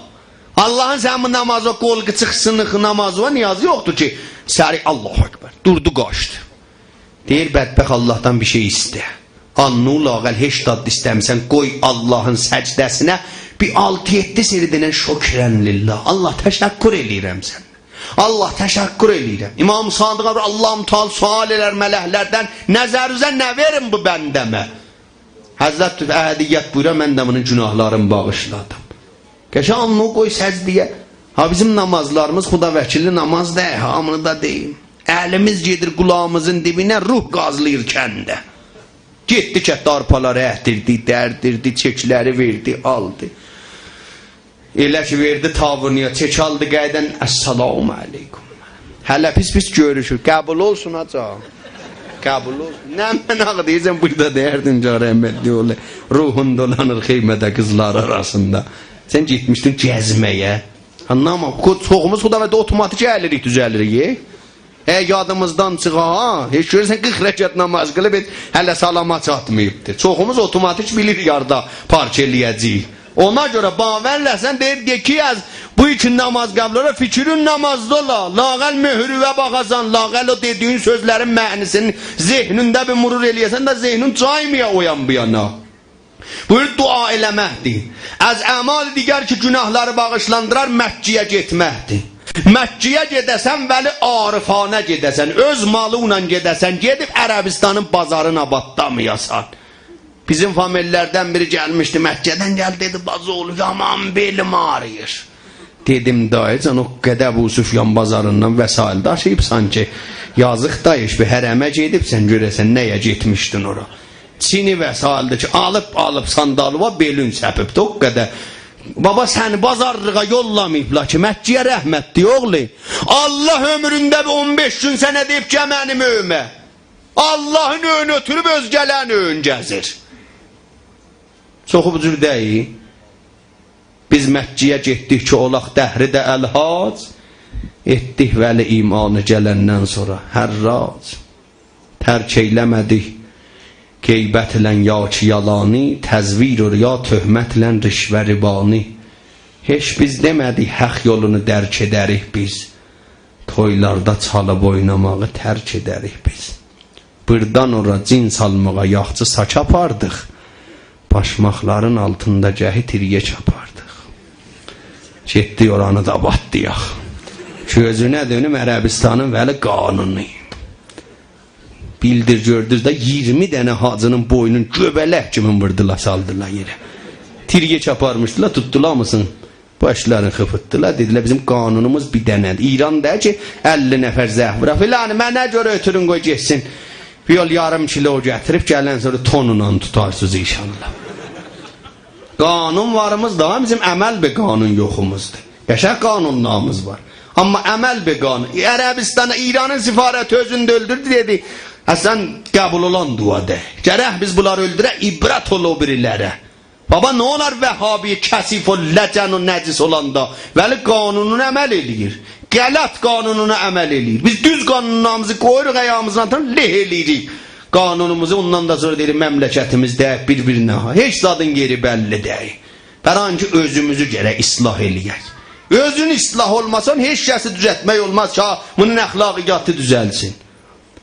آللاهین سنین بو نامازا، قول قیچیق سینیق نامازینا نیازی یوخدور کی، سریع الله اکبر، دوردو قاچدی. دئییر، بدبخت، آللاهدان بیر شئی ایسته. آلنیوی لااقل هئچ زاد ایسته‌میرسن، قوی آللاهین سجده‌سینه بیر آلتی یئددی سری دئنن «شکراً لله»، آللاه، تشکر ائله‌ییرم سندن. آللاه، تشکر ائله‌ییرم. امام صادق بویورور، آللاه متعال سؤال ائلر ملکلردن: «نظرینیزه نه وئریم بو بنده‌مه؟» حضرت احدیت بویورور، من ده بونون گوناهلارینی باغیشلادیم. قشنگ آلنیوی قوی سجده‌یه. ها، بیزیم نامازلاریمیز خداوکیلی ناماز دئییل، هامینی دا دئییم. الیمیز گئدیر قولاغیمیزین دیبینه، روح گازلاییر کنده. گئتدی کتده آرپالاری اکدیردی، دردیردی، چکلری وئردی، آلدی. ائله کی وئردی تاوانییا، چک آلدی قاییدان: «السلام علیکم.» هله پیس-پیس گؤروشور. «قبول اولسون، حاجی. قبول اولسون.» نمنه آغلاییرسان بورادا، دئیردین کی رحمتلی اوغلو، روحون دولانیر خیمه‌ده قیزلار آراسیندا. سن گئتمیشدین گزمه‌یه. آنلامام. خو-، چوخوموز خداونده اتوماتیک اگیلیریک، دوزلیریک، ائ؟ اگر یادیمیزدان چیخا، ها؟ هئچ گؤرورسن قیرخ رکعت ناماز قیلیب، هئچ هله سلاما چاتماییبدی. چوخوموز اتوماتیک بیلیریک هاردا پارک ائله‌یه‌جه‌ییک. اونا گؤره باور ائله‌سن، دئییر، دئ کی، از بو کی ناماز قبول اولا، فیکرین نامازدا اولا. لااقل مؤهرووه باخاسان، لااقل او دئدیگین سؤزلرین معنی‌سینی ذهنینده بیر مرور ائله‌یه‌سن ده، ذهنین جایمایا او یان بو یانا. بویورور، دعا ائله‌مکدیر. از اعمال دیگر که گوناهلاری باغیشلاندیرار، مکه‌یه گئتمکدیر. مکه‌یه گئده‌سن، ولی عارفانه گئده‌سن، اؤز مالینلا گئده‌سن، گئدیب عربستانین بازارینی آبادلامایاسان. بیزیم فامیللردن بیری گلمیشدی، مکه‌دن گلدی، دئدی: «باجی اوغلو، یامان بئلیم آغرییر.» دئدیم: «دایی جان، او قدر بو سفیان بازاریندان وسایل داشیییبسان کی، یازیق دایی، بیر حرمه گئدیبسن، گؤره‌سن نه‌یه گئتمیشدین اورا؟» چینی وسایلدیر کی، آلیب، آلیب صاندالیوا، بئلین سپیبدی، او قدر. بابا، سنی بازارلیغا یوللاماییبلار کی، مکه‌یه، رحمتلی اوغلو. آللاه عؤمرونده بیر اون بئش گون سنه دئییب: «گل منیم ائویمه.» آللاهین ائوینی اؤتوروب اؤزگه‌لرین ائوین گزیر. چوخو بو جور دئییل. بیز مکه‌یه گئتدیک کی اولاق دهریده الحاج، ائتدیک ولی ایمانی گلندن سونرا حراج. ترک ائیله‌مه‌دیک غیبتله یا کی یالانی، تزویر و ریا، تهمتله رشوه، ربانی. هئچ بیز دئمه‌دیک حق یولونو درک ائده‌ریک بیز، تویلاردا چالیب اویناماغی ترک ائده‌ریک بیز. بوردان اورا جنس آلماغا یاخچی ساک آپاردیق، باشماقلارین آلتیندا گهی تریاک آپاردیق. گئتدیک اورانی دا آبادلایاق. گؤزونه دؤنوم عربستانین ولی قانونو. بیلدیر گؤردوز ده، اییرمی دنه حاجی‌نین بوینون گؤبه‌لک کیمی ووردولار، سالدیلار یئره. تریاک آپارمیشدیلار، توتدولار هامیسینی، باشلارینی خیپیتدیلار، دئدیلر: «بیزیم قانونوموز بیر دنه‌دیر.» ایران دئییل کی اللی نفر زنگ وورا: «فلانی، منه گؤره اؤتورون، قوی گئتسین.» بیر یول یاریم کیلو گتیریب، گلن سونرا تونلا توتارسینیز ان‌شاءالله. قانون واریمیز دا وار، بیزیم عمل به قانون یوخوموزدور. قشنگ قانونلاریمیز وار، آمما عمل به قانون. عربستانا ایرانین سفارتی اؤزونو ده اؤلدوردو، دئدی: «اصلاً قبول اولان دعا دئییل. گرک بیز بونلاری اؤلدورک، عبرت اولا او بیریلره.» بابا، نه اولار وهابی کثیف و لجن و نجس اولاندا، ولی قانونونا عمل ائله‌ییر. غلط قانونونا عمل ائله‌ییر. بیز دوز قانونلاریمیزی قویوروق، آیاغیمیزین آلتینا له ائله‌ییریک قانونوموزو. اوندان دا سونرا دئییر مملکتیمیز دَییب بیر-بیرینه. ها، هئچ زادین یئری بللی دئییل. برای اینکه اؤزوموزو گرک اصلاح ائله‌یک. اؤزون اصلاح اولماسان، هئچ کسی دوزلتمک اولماز کی، ها، بونون اخلاقیاتی دوزلسین.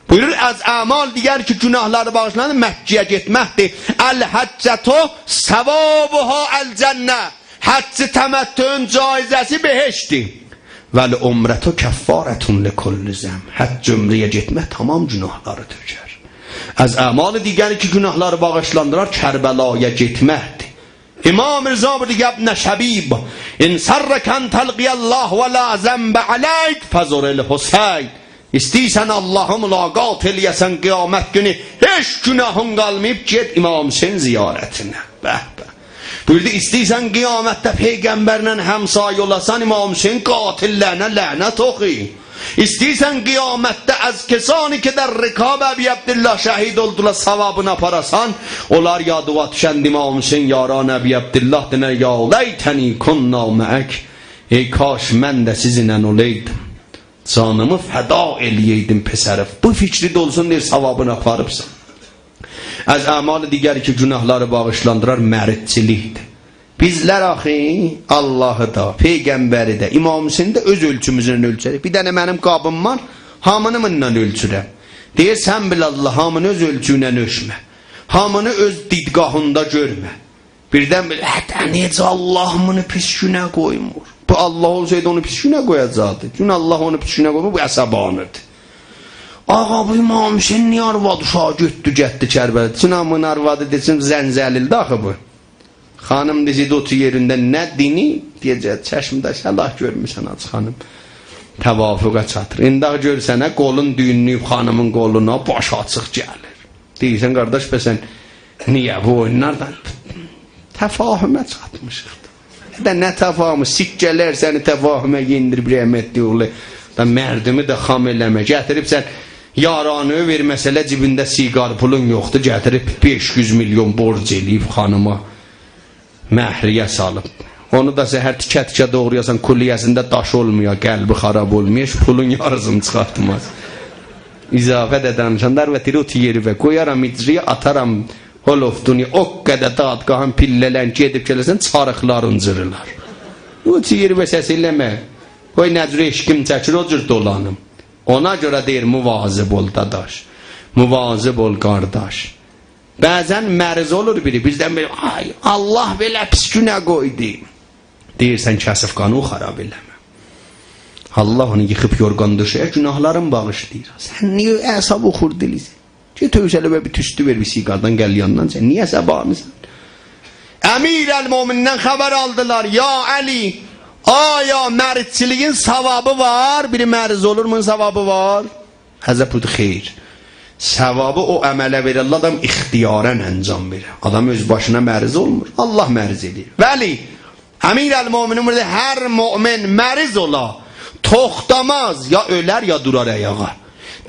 بویورور، از اعمال دیگر که گوناهلاری باغیشلانیر، مکه‌یه گئتمکدیر. الحجة ثوابها الجنة. حج تمتعون جایزه‌سی بهشتدیر. والعمرة کفارة لکل ذنب. حج، عمره‌یه گئتمک تمام گوناهلاری تؤکر. از اعمال دیگری که گوناهلاری باغیشلاندیرار، کربلایا گئتمکدیر. امام رضا بویوردو کی: «یا ابن شبیب، ان سرّک ان تلقی الله و لا ذنب علیک، فزر الحسین.» ایسته‌ییرسن آللاهی ملاقات ائله‌یه‌سن قیامت گونو، هئچ گوناهین قالماییب، گئت امام حسین زیارتینه. به به. بویوردو، ایسته‌ییرسن قیامتده پیغمبرله همسایه اولاسان، امام حسین قاتل‌لرینه لعنت اوخو. ایسته‌ییرسن قیامتده از کسانی که در رکاب ابی عبدالله شهید اولدولار ثوابینی آپاراسان، اونلار یادیوا دوشنده امام حسین، یاران ابی عبدالله، دئنه: «یا لیتنی کنا معک.» ای کاش من ده سیزینله اولایدیم. جانیمی فدا ائله‌یئیدیم پسره. بو فیکری ده اولسون، دئییر، ثوابینی آپاریبسان. از اعمال دیگری که گناهلاری باغیشلاندیرار، مریضچیلیکدیر. بیزلر آخی اللهی دا، پیغمبری ده، امام حسینی ده اؤز اؤلچوموزله اؤلچریک. بیر دنه منیم قابیم وار، هامینی بونونلا اؤلچورم. دئییر، سن بیل الله، هامینی اؤز اؤلچونله اؤلچمه. هامینی اؤز دیدگاهیندا گؤرمه. بیردن بیر، «هه ده، نئجه الله بونو پیس گونه قویمور؟» بو الله اولسایدی، اونو پیس گونه قویاجاقدی. چون الله اونو پیس گونه قویمور، بو عصبانی‌دیر. آقا، بو امام حسین نییه آرواد اوشاغی گؤتدو، گئتدی کربلا؟ چون هامینین آروادی دئسین، زنجلیل‌دی آخی بو. خانیم دئسه‌یدی، اوتور یئرینده، نه دینی؟ دئیه‌جک، چشم ده صلاح گؤرموسن، حاج خانیم. توافقه چاتیر. ایندی گؤرسنه، قولون دویونله‌ییب خانیمین قولونا، باشی آچیق گلیر. دئییرسن، قارداش، به سن نییه بو اویونلاردان؟ تفاهمه چاتمیشیق. ده نه تفاهمی؟ سیکه‌لر سنی تفاهمه یئندیریب، رحمتلیک اوغلو. دا مردومو دا خام ائله‌مه. گتیریبسن یارانیوی وئرمه‌سه‌لر، جیبینده سیگار پولون یوخدور، گتیریب بئش یوز میلیون بورج ائله‌ییب خانیما، مهریه سالیب. اونو دا سحر تیکه-تیکه دوغرایاسان، کلیه‌سینده داش اولمایا، قلبی خراب اولمایا، پولون یاریسینی چیخارتماز. اضافه ده دانیشاندا، آرواد دئییر، اوتور یئریوه، قویارام اجرایا، آتارام هول اوف دونیا. او قدر دادگاهین پیلله‌لرین گئدیب گله‌سن، چاریقلارین جیریلار. اوتور یئریوه، سس ائله‌مه. قوی نه جور عشقیم چکیر، او جور دولانیم. اونا گؤره دئییر، مواظب اول داداش، مواظب اول قارداش. بعضا مریض اولور بیری، بیردن بیر، «آی، الله بئله پیس گونه قویدو.» دئییرسن، «کثیف قانووی خراب ائله‌مه.» الله اونو ییخیب یورغان دؤشه‌یه، گناهلارین باغیشلاییر. سن نییه اعصابی خورد ائله‌ییرسن؟ گئت او اوزه‌لیوه بیر توستو وئر، بیر سیگاردان گل یانیندان چک. نییه عصبانی‌سن؟ امیرالمؤمنیندن خبر آلدیلار، «یا علی، آیا مریضچیلیگین ثوابی وار؟» بیری مریض اولور، بونون ثوابی وار؟ حضرت بویوردو، «خیر. ثوابی او عمله وئررلر، آدام اختیارا انجام وئرر. آدام اؤز باشینا مریض اولمور، الله مریض ائدیر. ولی امیرالمؤمنین بویوردو، هر مؤمن مریض اولا، توختاماز، یا اؤلر، یا دورار آیاغا.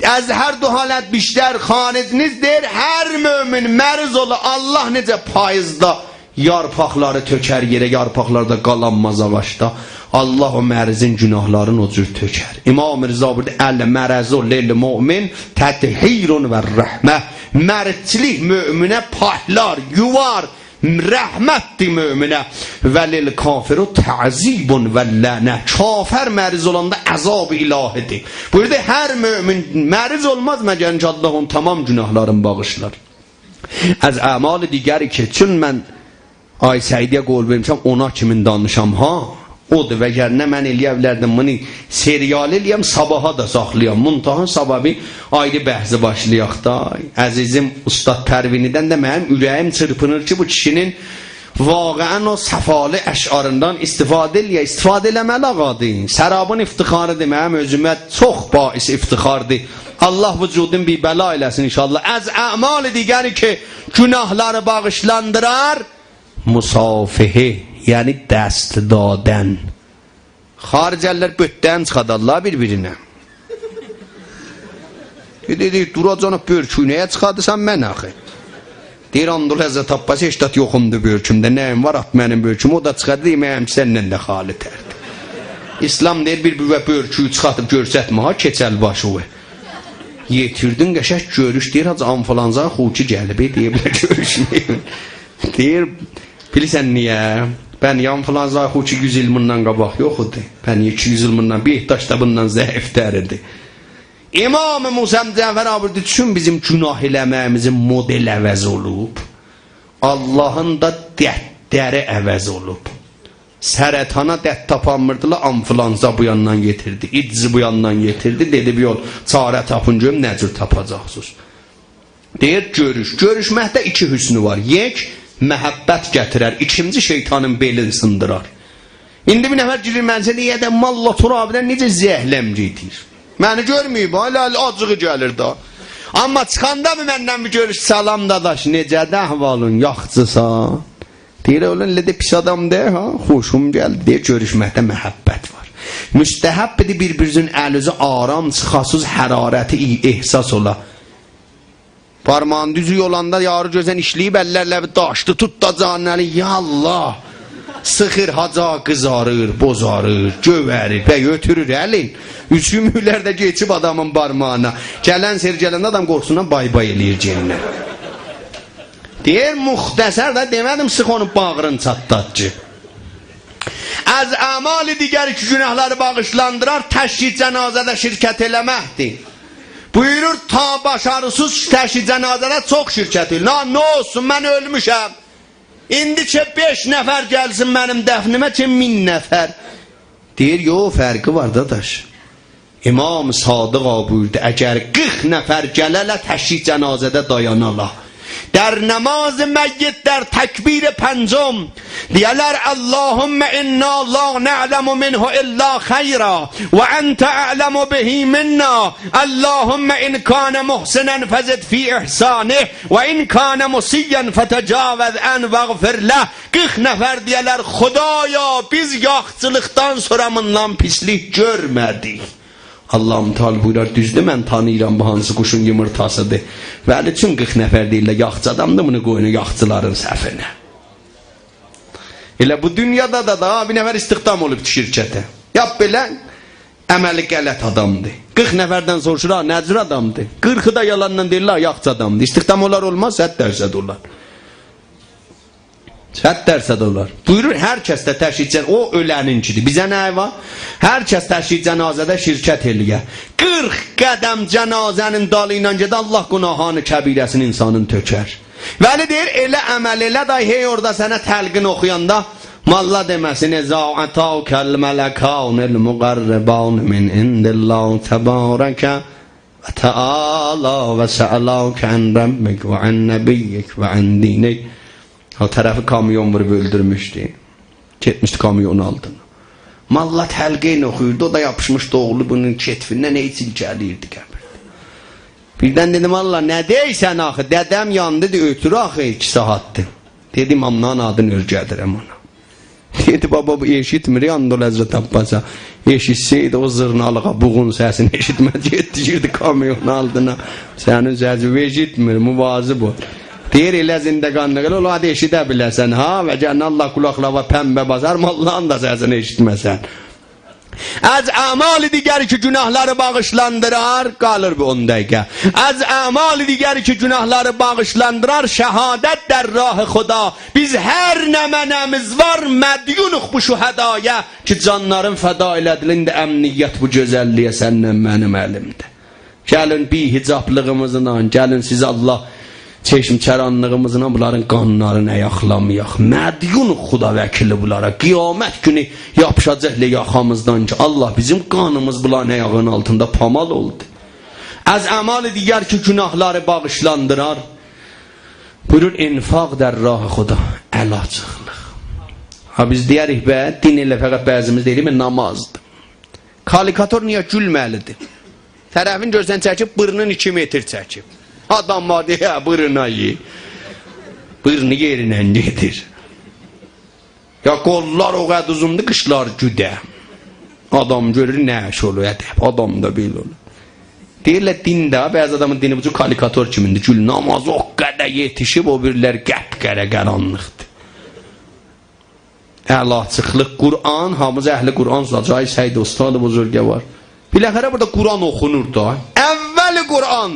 از هر دو حالت بیشتر خارج نیست.» دئییر، هر مؤمن مریض اولا، الله نئجه پاییزدا یارپاقلاری تؤکر یئره، یارپاقلار دا قالانماز آغاجدا، الله او مریضین گناهلارینی او جور تؤکر. امام رضا بویوردو، «المرض للمؤمن تطهیر و رحمة.» مریضچیلیک مؤمنه پاکلار، یووار، رحمتدیر مؤمنه. «وللکافر تعذیب و لعنة.» کافر مریض اولاندا عذاب الهی‌دیر. بویوردو، هر مؤمن مریض اولماز مگر ان‌شاءالله اونون تمام گناهلارینی باغیشلار. از اعمال دیگری که، چون من آقای سعیدی‌یه قول وئرمیشم اونا کیمین دانیشام ها، اودور، وگرنه من ائلیه بیلردیم بونو سریالی ائلیه‌م، صاباحا دا ساخلایام. منتها صاباح بیر آیری بحثی باشلایاق دا. عزیزیم استاد پروینی‌دن ده منیم اوره‌ییم چیرپینیر کی، بو کیشی‌نین واقعا او صفالی اشعاریندان استفاده ائلیه، استفاده ائله‌مه‌لی آقادیر. سرابین افتخاری‌دیر، منیم اؤزومه چوخ باعث افتخاردیر. الله وجودون بیر بلا ائله‌سین ان‌شاءالله. از اعمال دیگری که گناهلاری باغیشلاندیرار، مصافحه، یعنی دست دادن. خارجه‌لی‌لر بؤرکلرینی چیخادارلار بیر-بیرینه. دئدی، دئدی، «دوراجانا بؤرکویو نییه چیخادیرسان من آخی؟» دئییر، «آند اولا حضرت عباسا، هئچ زاد یوخومدور بؤرکومده، نه‌ییم وار، آت منیم بؤرکومو، او دا چیخار، دئییر، منیم سنن ده خالی‌تردیر.» اسلام دئییر، بیر بوره بؤرکویو چیخاردیب گؤرستمه ها، کئچل باشیوی. یئتیردین قشنگ گؤروش، دئییر، «حاجی، آنفولانزا خوکی گلیب، دئیه بیلر گؤروشمه‌ییم.» دئییر، «بیلیرسن نییه؟ بن، آنفولانزا خوکی یوز ایل بوندان قاباق یوخ ایدی. بن، ایکی یوز ایل بوندان، بهداشت دا بوندان ضعیف‌تر ایدی.» امام موسی جعفر آقا بویوردو، چون بیزیم گناه ائله‌مه‌ییمیزین مدلی عوض اولوب، اللهین دا دردلری عوض اولوب. سرطانا درد تاپانمیردیلار، آنفولانزا بو یاندان یئتیردی، ایدز بو یاندان یئتیردی. دئدی، «بیر یول چاره تاپین، گؤروم نه جور تاپاجاقسینیز.» دئییر، گؤروش. گؤروشمکده ایکی حسنو وار. یک، محبت گتیرر. ایکینجی، شیطانین بئلین سیندیرار. ایندی بیر نفر گیریر مجلسه، دئییر، «ده والله ترابی‌دن نئجه زهله‌م گئدیر. منی گؤرمه‌ییب، ائله، ائله آجیغی گلیر دا. آمما چیخاندا بیر مندن بیر گؤروش، سلام داداش، نئجه‌دی احوالین، یاخشیسان؟» دئییر، «اولان، ائله ده پیس آدام دئییل ها، خوشوم گلدی.» دئییر، گؤروشمکده محبت وار. مستحبدیر بیر-بیرینیزین الیزی آرام چیخاسیز، حرارتی ای-، احساس اولا. بارماغین دوزو یولاندا یاری گؤزن ایشله‌ییب، اللرله بیر داشدی، توت دا جانین الی، یا الله! سیخیر، حاجا، قیزاریر، بوزاریر، گؤوریر، بی اؤتورور الین. اوچ سوموکلر ده کئچیب آدامین بارماغینا. گلن سری گلنده آدام قورخوسوندان بای‌بای ائله‌ییر گئنینه. دئییر، مختصر ده دئمه‌دیم، سیخ اونون باغرین چاتلات کی. از اعمال دیگری که گناهلاری باغیشلاندیرار، تشییع جنازه‌ده شرکت ائله‌مکدیر. بویورور، تا باشاریسیز تشییع جنازه‌ده چوخ شرکت ائله‌ییر. لا، نه اولسون، من اؤلموشم. ایندی کی بئش نفر گلسین منیم دفنیمه کی مین نفر. دئییر، یوخ، فرقی وار، داداش. امام صادق آقا بویوردو، اگر قیرخ نفر گله‌لر، تشییع جنازه‌ده دایانالار. در نماز میت، در تکبیر پنجم، دئیه‌لر: «اللهم انا لا نعلم منه الا خیرا و انت اعلم به منا. اللهم ان کان محسنا فزد فی احسانه و ان کان مسیئا فتجاوز عنه واغفر له.» قیرخ نفر دئیه‌لر: «خدایا، بیز یاخچیلیقدان سونرا بوندان پیسلیک گؤرمه‌دیک.» الله متعال بویورار، دوزدور، من تانیییرام بو هانسی قوشون یومورتاسیدیر. ولی چون قیرخ نفر دئییرلر یاخچی آدامدیر، بونو قویون یاخچیلارین صفینه. ائله بو دونیادا دا، دا بیر نفر استخدام اولوب شرکته. یا بئله عملی غلط آدامدیر. قیرخ نفردن سوروشور، ها، نه جور آدامدیر؟ قیرخی دا یالاندان دئییرلر یاخچی آدامدیر. استخدام اولار اولماز، صد درصد اولار. صد درصد اولار. بویورور، هر کس ده تشییع جن-، او اؤلنینکیدیر. بیزه نه وار؟ هر کس تشییع جنازه‌ده شرکت ائله‌یه. قیرخ قدم جنازه‌نین دالی ایله گئده، الله گناهان کبیره‌سینی انسانین تؤکر. ولی دئییر، ائله عمل ائله، دای هئی اورادا سنه تلقین اوخویاندا ماللا دئمه‌سین: «اذا اتاک الملکان المقربان من عند الله تبارک و تعالی و سألاک عن ربک و عن نبیک و عن دینک.» او طرفی کامیون ووروب اؤلدورموشدو. گئتمیشدی کامیونون آلتینا. ماللا تلقین اوخویوردو، او دا یاپیشمیشدی اوغلو بونون کتفیندن، هئی سیلکه‌له‌ییردی قبیرده. بیردن دئدی: «ماللا، نه دئییرسن آخی؟ دده‌م یاندی.» دئدی: «اؤتور آخی، ایکی ساعاتدیر.» دئدی: «اماملارین آدینی اؤرگدیرم اونا.» دئدی: «بابا، بو ائشیتمیر، آند اولا حضرت عباسا. ائشیتسه‌یدی، او زیرنالیغا، بوغون سسینی ائشیتمه‌یه‌جکدی، گیردی کامیونون آلتینا. سنین سسین ائشیتمیر، مواظب اول.» دئییر، ائله زندگانلیق ائله، اولا دا ائشیده بیله‌سن، ها؟ وگرنه الله قولاقلارا پنبه باسار، ماللانین دا سسینی ائشیتمه‌سن. از اعمال دیگری که گناهلاری باغیشلاندیرار، قالیر بیر اون دقیقه. از اعمال دیگری که گناهلاری باغیشلاندیرار، شهادت در راه خدا. بیز هر نمنه‌میز وار، مدیونوق بو شهدایا کی جانلارین فدا ائله‌دیلر. ایندی امنیت بو گؤزللییه سنن منیم الیمده. گلین بی‌حجابلیغیمیزلا، گلین سیز الله چشم‌چرانلیغیمیزلا بونلارین قانلارینی آیاقلامایاق. مدیونوق خدا وکیلی بونلارا. قیامت گونو یاپیشاجاقلار یاخامیزدان کی الله، بیزیم قانیمیز بونلارین آیاغینین آلتیندا پامال اولدو. از اعمال دیگر که گناهلاری باغیشلاندیرار، بویورور، انفاق در راه خدا، ال آچیقلیق. ها، بیز دئیه‌ریک به، دین ائله فقط بعضیمیز دئییریک، نمازدیر. کاریکاتور نییه گولمه‌لیدیر؟ طرفین گؤزدن چکیب، بورنون ایکی متر چکیب. آدام وار دئیه، هه، بورنا یئ. بورنو یئرینن گئدیر. یا قوللار او قدر اوزوندور، قیچلار گوده. آدام گؤرور، نه ایش اولور، ادب. آدام دا بئله اولور. دئییرلر، دین ده، بعضی آدامین دینی بو جور کاریکاتور کیمیندیر. گول نمازی او قدر یئتیشیب، او بیریلری قپ‌قره قارانلیقدیر. ال آچیقلیق، قرآن، هامیمیز اهل قرآنسیز، آی سعید استاد بزرگوار. بالاخره بورادا قرآن اوخونور دا. اول قرآن.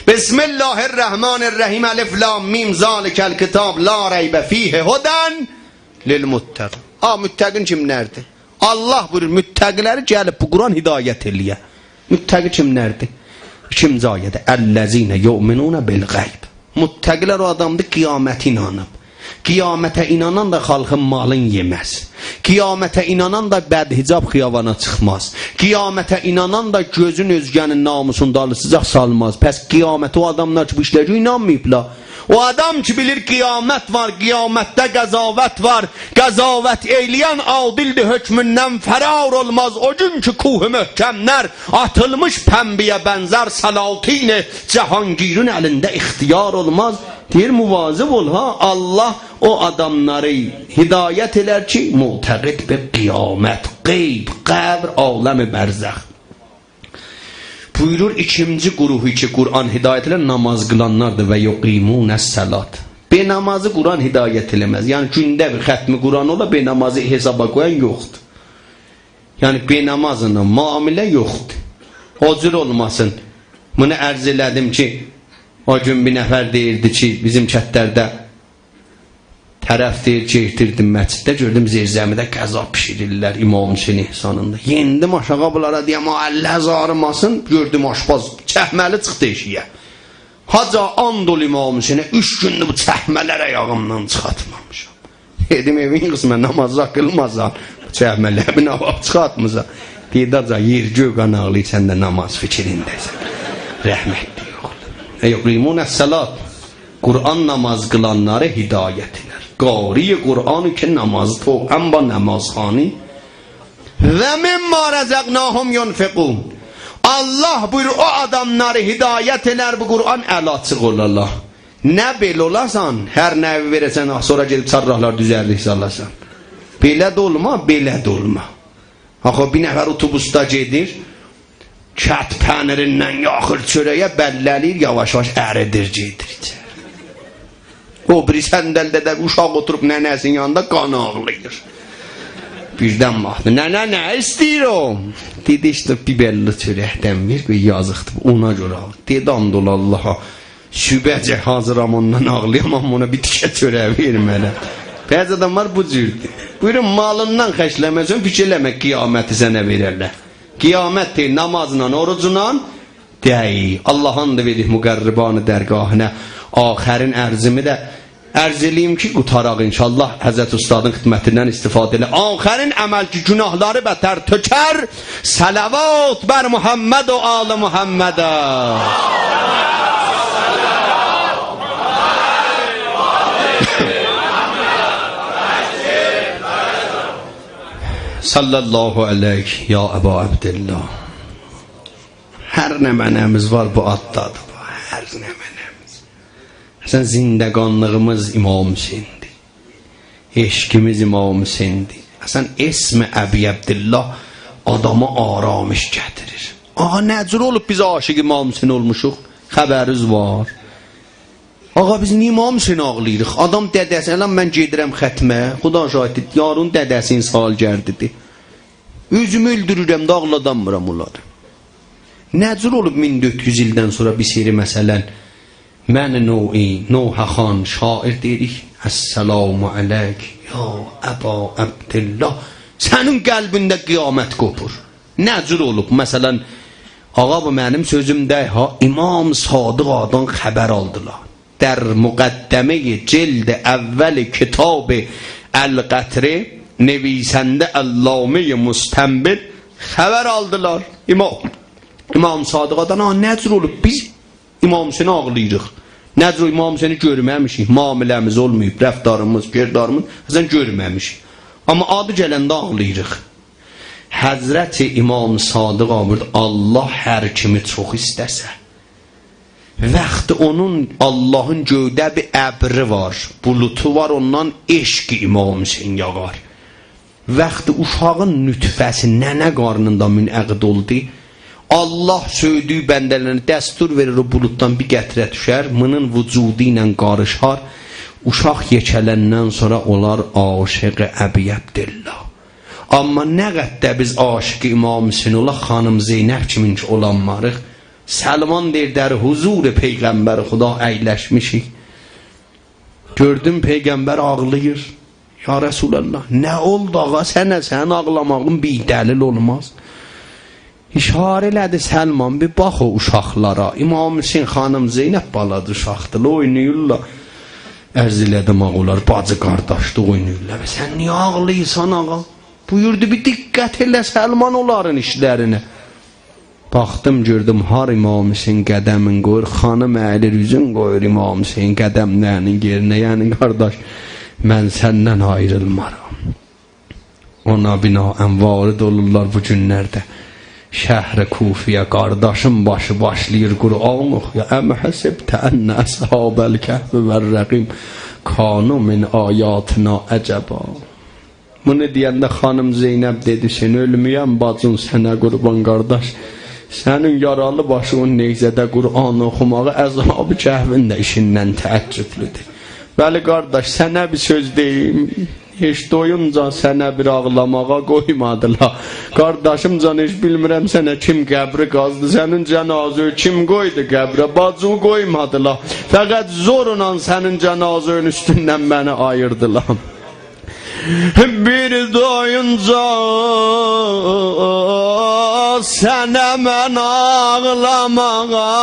بسم الله الرحمن الرحیم، الف لام میم، ذلک الکتاب لا ریب فیه هدی للمتقین. آ، متقین کیملردیر؟ الله بویورور، متقی‌لری گلیب بو قرآن هدایت ائله‌یه. متقی کیملردیر؟ ایکینجی آیه‌ده: «الذین یؤمنون بالغیب». متقی‌لر او آدامدیر، قیامته اینانیب. قیامته اینانان دا خالقین مالین یئمز. قیامته اینانان دا بدحجاب خیابانا چیخماز. قیامته اینانان دا گؤزون اؤزگه‌نین ناموسون دالیسیجاق سالماز. پس قیامته او آداملار کی بو ایشلره اینانماییبلار، او آدام کی بیلیر قیامت وار، قیامتده قضاوت وار، قضاوت ائیله‌ین عادلدیر، حکموندن فرار اولماز. او گون کی کوه محکم‌لر آتیلمیش پنبه‌یه بنزر، سلاطین جهانگیرین الینده اختیار اولماز. دئییر، مواظب اول ها، الله او آداملاری هدایت ائلر کی معتقد به قیامت، غیب، قبر، عالم برزخ. بویورور، ایکینجی گروهو کی قرآن هدایت ائلر، نماز قیلانلاردیر: «و یقیمون الصلاة». بی‌نمازی قرآن هدایت ائله‌مز. یعنی گونده بیر ختم قرآن اولا، بی‌نمازی حسابا قویان یوخدور. یعنی بی‌نمازلا معامله یوخدور. او جور اولماسین. بونو عرض ائله‌دیم کی او گون بیر نفر دئییردی کی، بیزیم کتلرده طرف دئییر کی، گئتیردیم مسجدده، گؤردوم زیرزمیده غذا بیشیریرلر امام حسین احسانیندا. یئندیم آشاغی بونلارا دئیم، «آ، الله‌ز آغریماسین.» گؤردوم آشپز چکمه‌لی چیخدی ائشیگه. «حاجی، آند اولا امام حسینه، اوچ گوندور بو چکمه‌لری آیاغیمدان چیخارتمامیشام.» دئدیم، «ائوین قیسمه ناماز قیلماسان، بو چکمه‌لری بیر نواب چیخارتمیسان؟» دئییر، «حاجی، یئر گؤی قان آغلاییر، سن ده ناماز فیکرینده‌سن.» رحمتلیک اوغلو. «یقیمون الصلاة.» قرآن ناماز قیلانلاری هدایت ائدر. قاری قرآنی که نماز توأم با نمازخوانی. «و مما رزقناهم ینفقون.» الله بویورور، او آداملاری هدایت ائلر، بو قرآن الی آچیق اولالار. نه بئله اولاسان، هر نوی وئره‌سن، سونرا گئدیب چهارراهلار دوزلدیک سالاسان. بئله ده اولما، بئله ده اولما. آخی بیر نفر اتوبوسدا گئدیر، کت پنیریندن یاخیر چؤره‌یه، بلله‌له‌ییر، یاواش-یاواش اریدیر، گئدیر ایچری. او بیری صندلده ده اوشاق اوتوروب ننه‌سینین یانیندا، قان آغلاییر. بیردن باخدی، «ننه، نه ایسته‌ییر او؟» دئدی، «ایشته بیر بللی چؤرکدن وئر، بیر یازیقدیر، اونا گؤره آغلاییر.» دئدی، «آند اولا اللها، صبحه‌جه حاضیرام اوندان آغلایام، آمما اونا بیر تیکه چؤرک وئرمه‌رم.» بعضی آداملار بو جوردور. بویورون، مالیندان خرجله‌مه‌سن، فیکیر ائله‌مه قیامتی سنه وئررلر. قیامت دئییل نامازلا، اوروجونان دئییل. اللها آند وئریریک مقربان درگاهینا. آخرین عرضیمی ده عرض ائله‌ییم کی، قوتاراق ان‌شاءالله، حضرت استادین خدمتیندن استفاده ائله. آخرین عمل کی گناهلاری بتر تؤکر، صلوات بر محمد و آل محمد. صلی الله علیک یا ابا عبدالله. هر نمنه‌میز وار، بو آددادیر، بو. هر نمنه‌میز. اصلاً زندگانلیغیمیز امام حسین‌دیر. عشقیمیز امام حسین‌دیر. اصلاً اسم ابی عبدالله آداما آرامش گتیریر. آقا، نه جور اولوب بیز عاشق امام حسین اولموشوق؟ خبرینیز وار؟ آقا، بیز نییه امام حسینه آغلاییریق؟ آدام دده‌سی، الان من گئدیرم ختمه، خدا شاهددیر، یارون دده‌سینین سالگردیدیر. اؤزومو اؤلدورورم ده، آغلادانمیرام اونلاری. نه جور اولوب مین دؤرد یوز ایلدن سونرا بیر سری، مثلاً، من نوعی، نوحه‌خوان، شاعر دئییریک: «السلام علیک یا ابا عبدالله.» سنین قلبینده قیامت قوپور. نه جور اولوب؟ مثلاً، آقا، بو منیم سؤزوم دئییل ها، امام صادق آقادان خبر آلدیلار. در مقدمهٔ جلد اول کتاب القطره، نویسنده علامهٔ مستنبط، خبر آلدیلار امام، امام صادق آقادان. ها، نه جور اولوب بیز امام حسینه آغلاییریق؟ نه جور؟ امام حسینی گؤرمه‌میشیک، معامله‌میز اولماییب، رفتاریمیز، کرداریمیز، اصلاً گؤرمه‌میشیک. آمما آدی گلنده آغلاییریق. حضرت امام صادق آقا بویوردو، الله هر کیمی چوخ ایسته‌سه، وقتی اونون، اللهین گؤیده بیر ابری وار، بولوتو وار، اوندان عشق امام حسین یاغار. وقتی اوشاغین نطفه‌سی ننه قارنیندا منعقد اولدو، الله سؤیدویو بنده‌لرینه دستور وئریر، او بولوددان بیر قطره دوشر، مونون وجودو ایله قاریشار، اوشاق یئکه‌لندن سونرا اولار عاشق ابی عبدالله. آمما نه قدر بیز عاشق امام حسین اولاق، خانیم زینب کیمین کی اولانماریق. سلمان دئییر، در حضور پیغمبر خدا اگلشمیشیک. گؤردوم پیغمبر آغلاییر. یا رسول‌الله، نه اولدو آقا سنه؟ سنین آغلاماغین بی‌دلیل اولماز. اشاره ائله‌دی: سلمان، بیر باخ او اوشاقلارا. امام حسین، خانیم زینب بالاجا اوشاقدیلار، اویناییرلار. عرض ائله‌دیم: آقا، اونلار باجی قارداشدی، اویناییرلار. سن نییه آغلاییرسان، آقا؟ بویوردو: بیر دقت ائله، سلمان، اونلارین ایشلرینه. باخدیم، گؤردوم هار امام حسین قدمین قویور، خانیم اَییلیر، اوزون قویور امام حسین قدملرینین یئرینه. یعنی، قارداش، من سندن آیریلمارام. اونا بناءً وارد اولورلار بو گونلرده شهر کوفه‌یه، قارداشین باشی باشلاییر قرآن اوخویا: «أم حسبت أن أصحاب الکهف والرقیم کانوا من آیاتنا عجبا.» بونو دئینده خانیم زینب دئدی: «سن اؤلمه‌ین باجین سنه قوربان، قارداش. سنین یارالی باشین نیزه‌ده قرآن اوخوماغی اصحاب کهفین ده ایشیندن تعجبلودور.» ولی قارداش، سنه بیر سؤز دئییم. هئچ دویونجا سنه بیر آغلاماغا قویمادیلار. قارداشیم جان، هئچ بیلمیرم سنه کیم قبری قازدی، سنین جنازه‌وی کیم قویدو قبره، باجیوی قویمادیلار. فقط زورلا سنین جنازه‌وین اوستوندن منی آییردیلار. بیر دویونجا سنه من آغلاماغا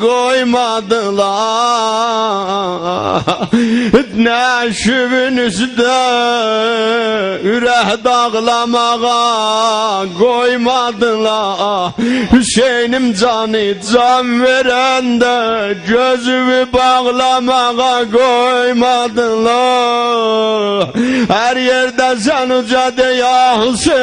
قویمادیلار. نعشیوین اوسته اورک داغلاماغا قویمادیلار. حسینیم جانی جان وئرنده گؤزووو باغلاماغا قویمادیلار. هر یئرده‌سن اوجا دئ یا حسین،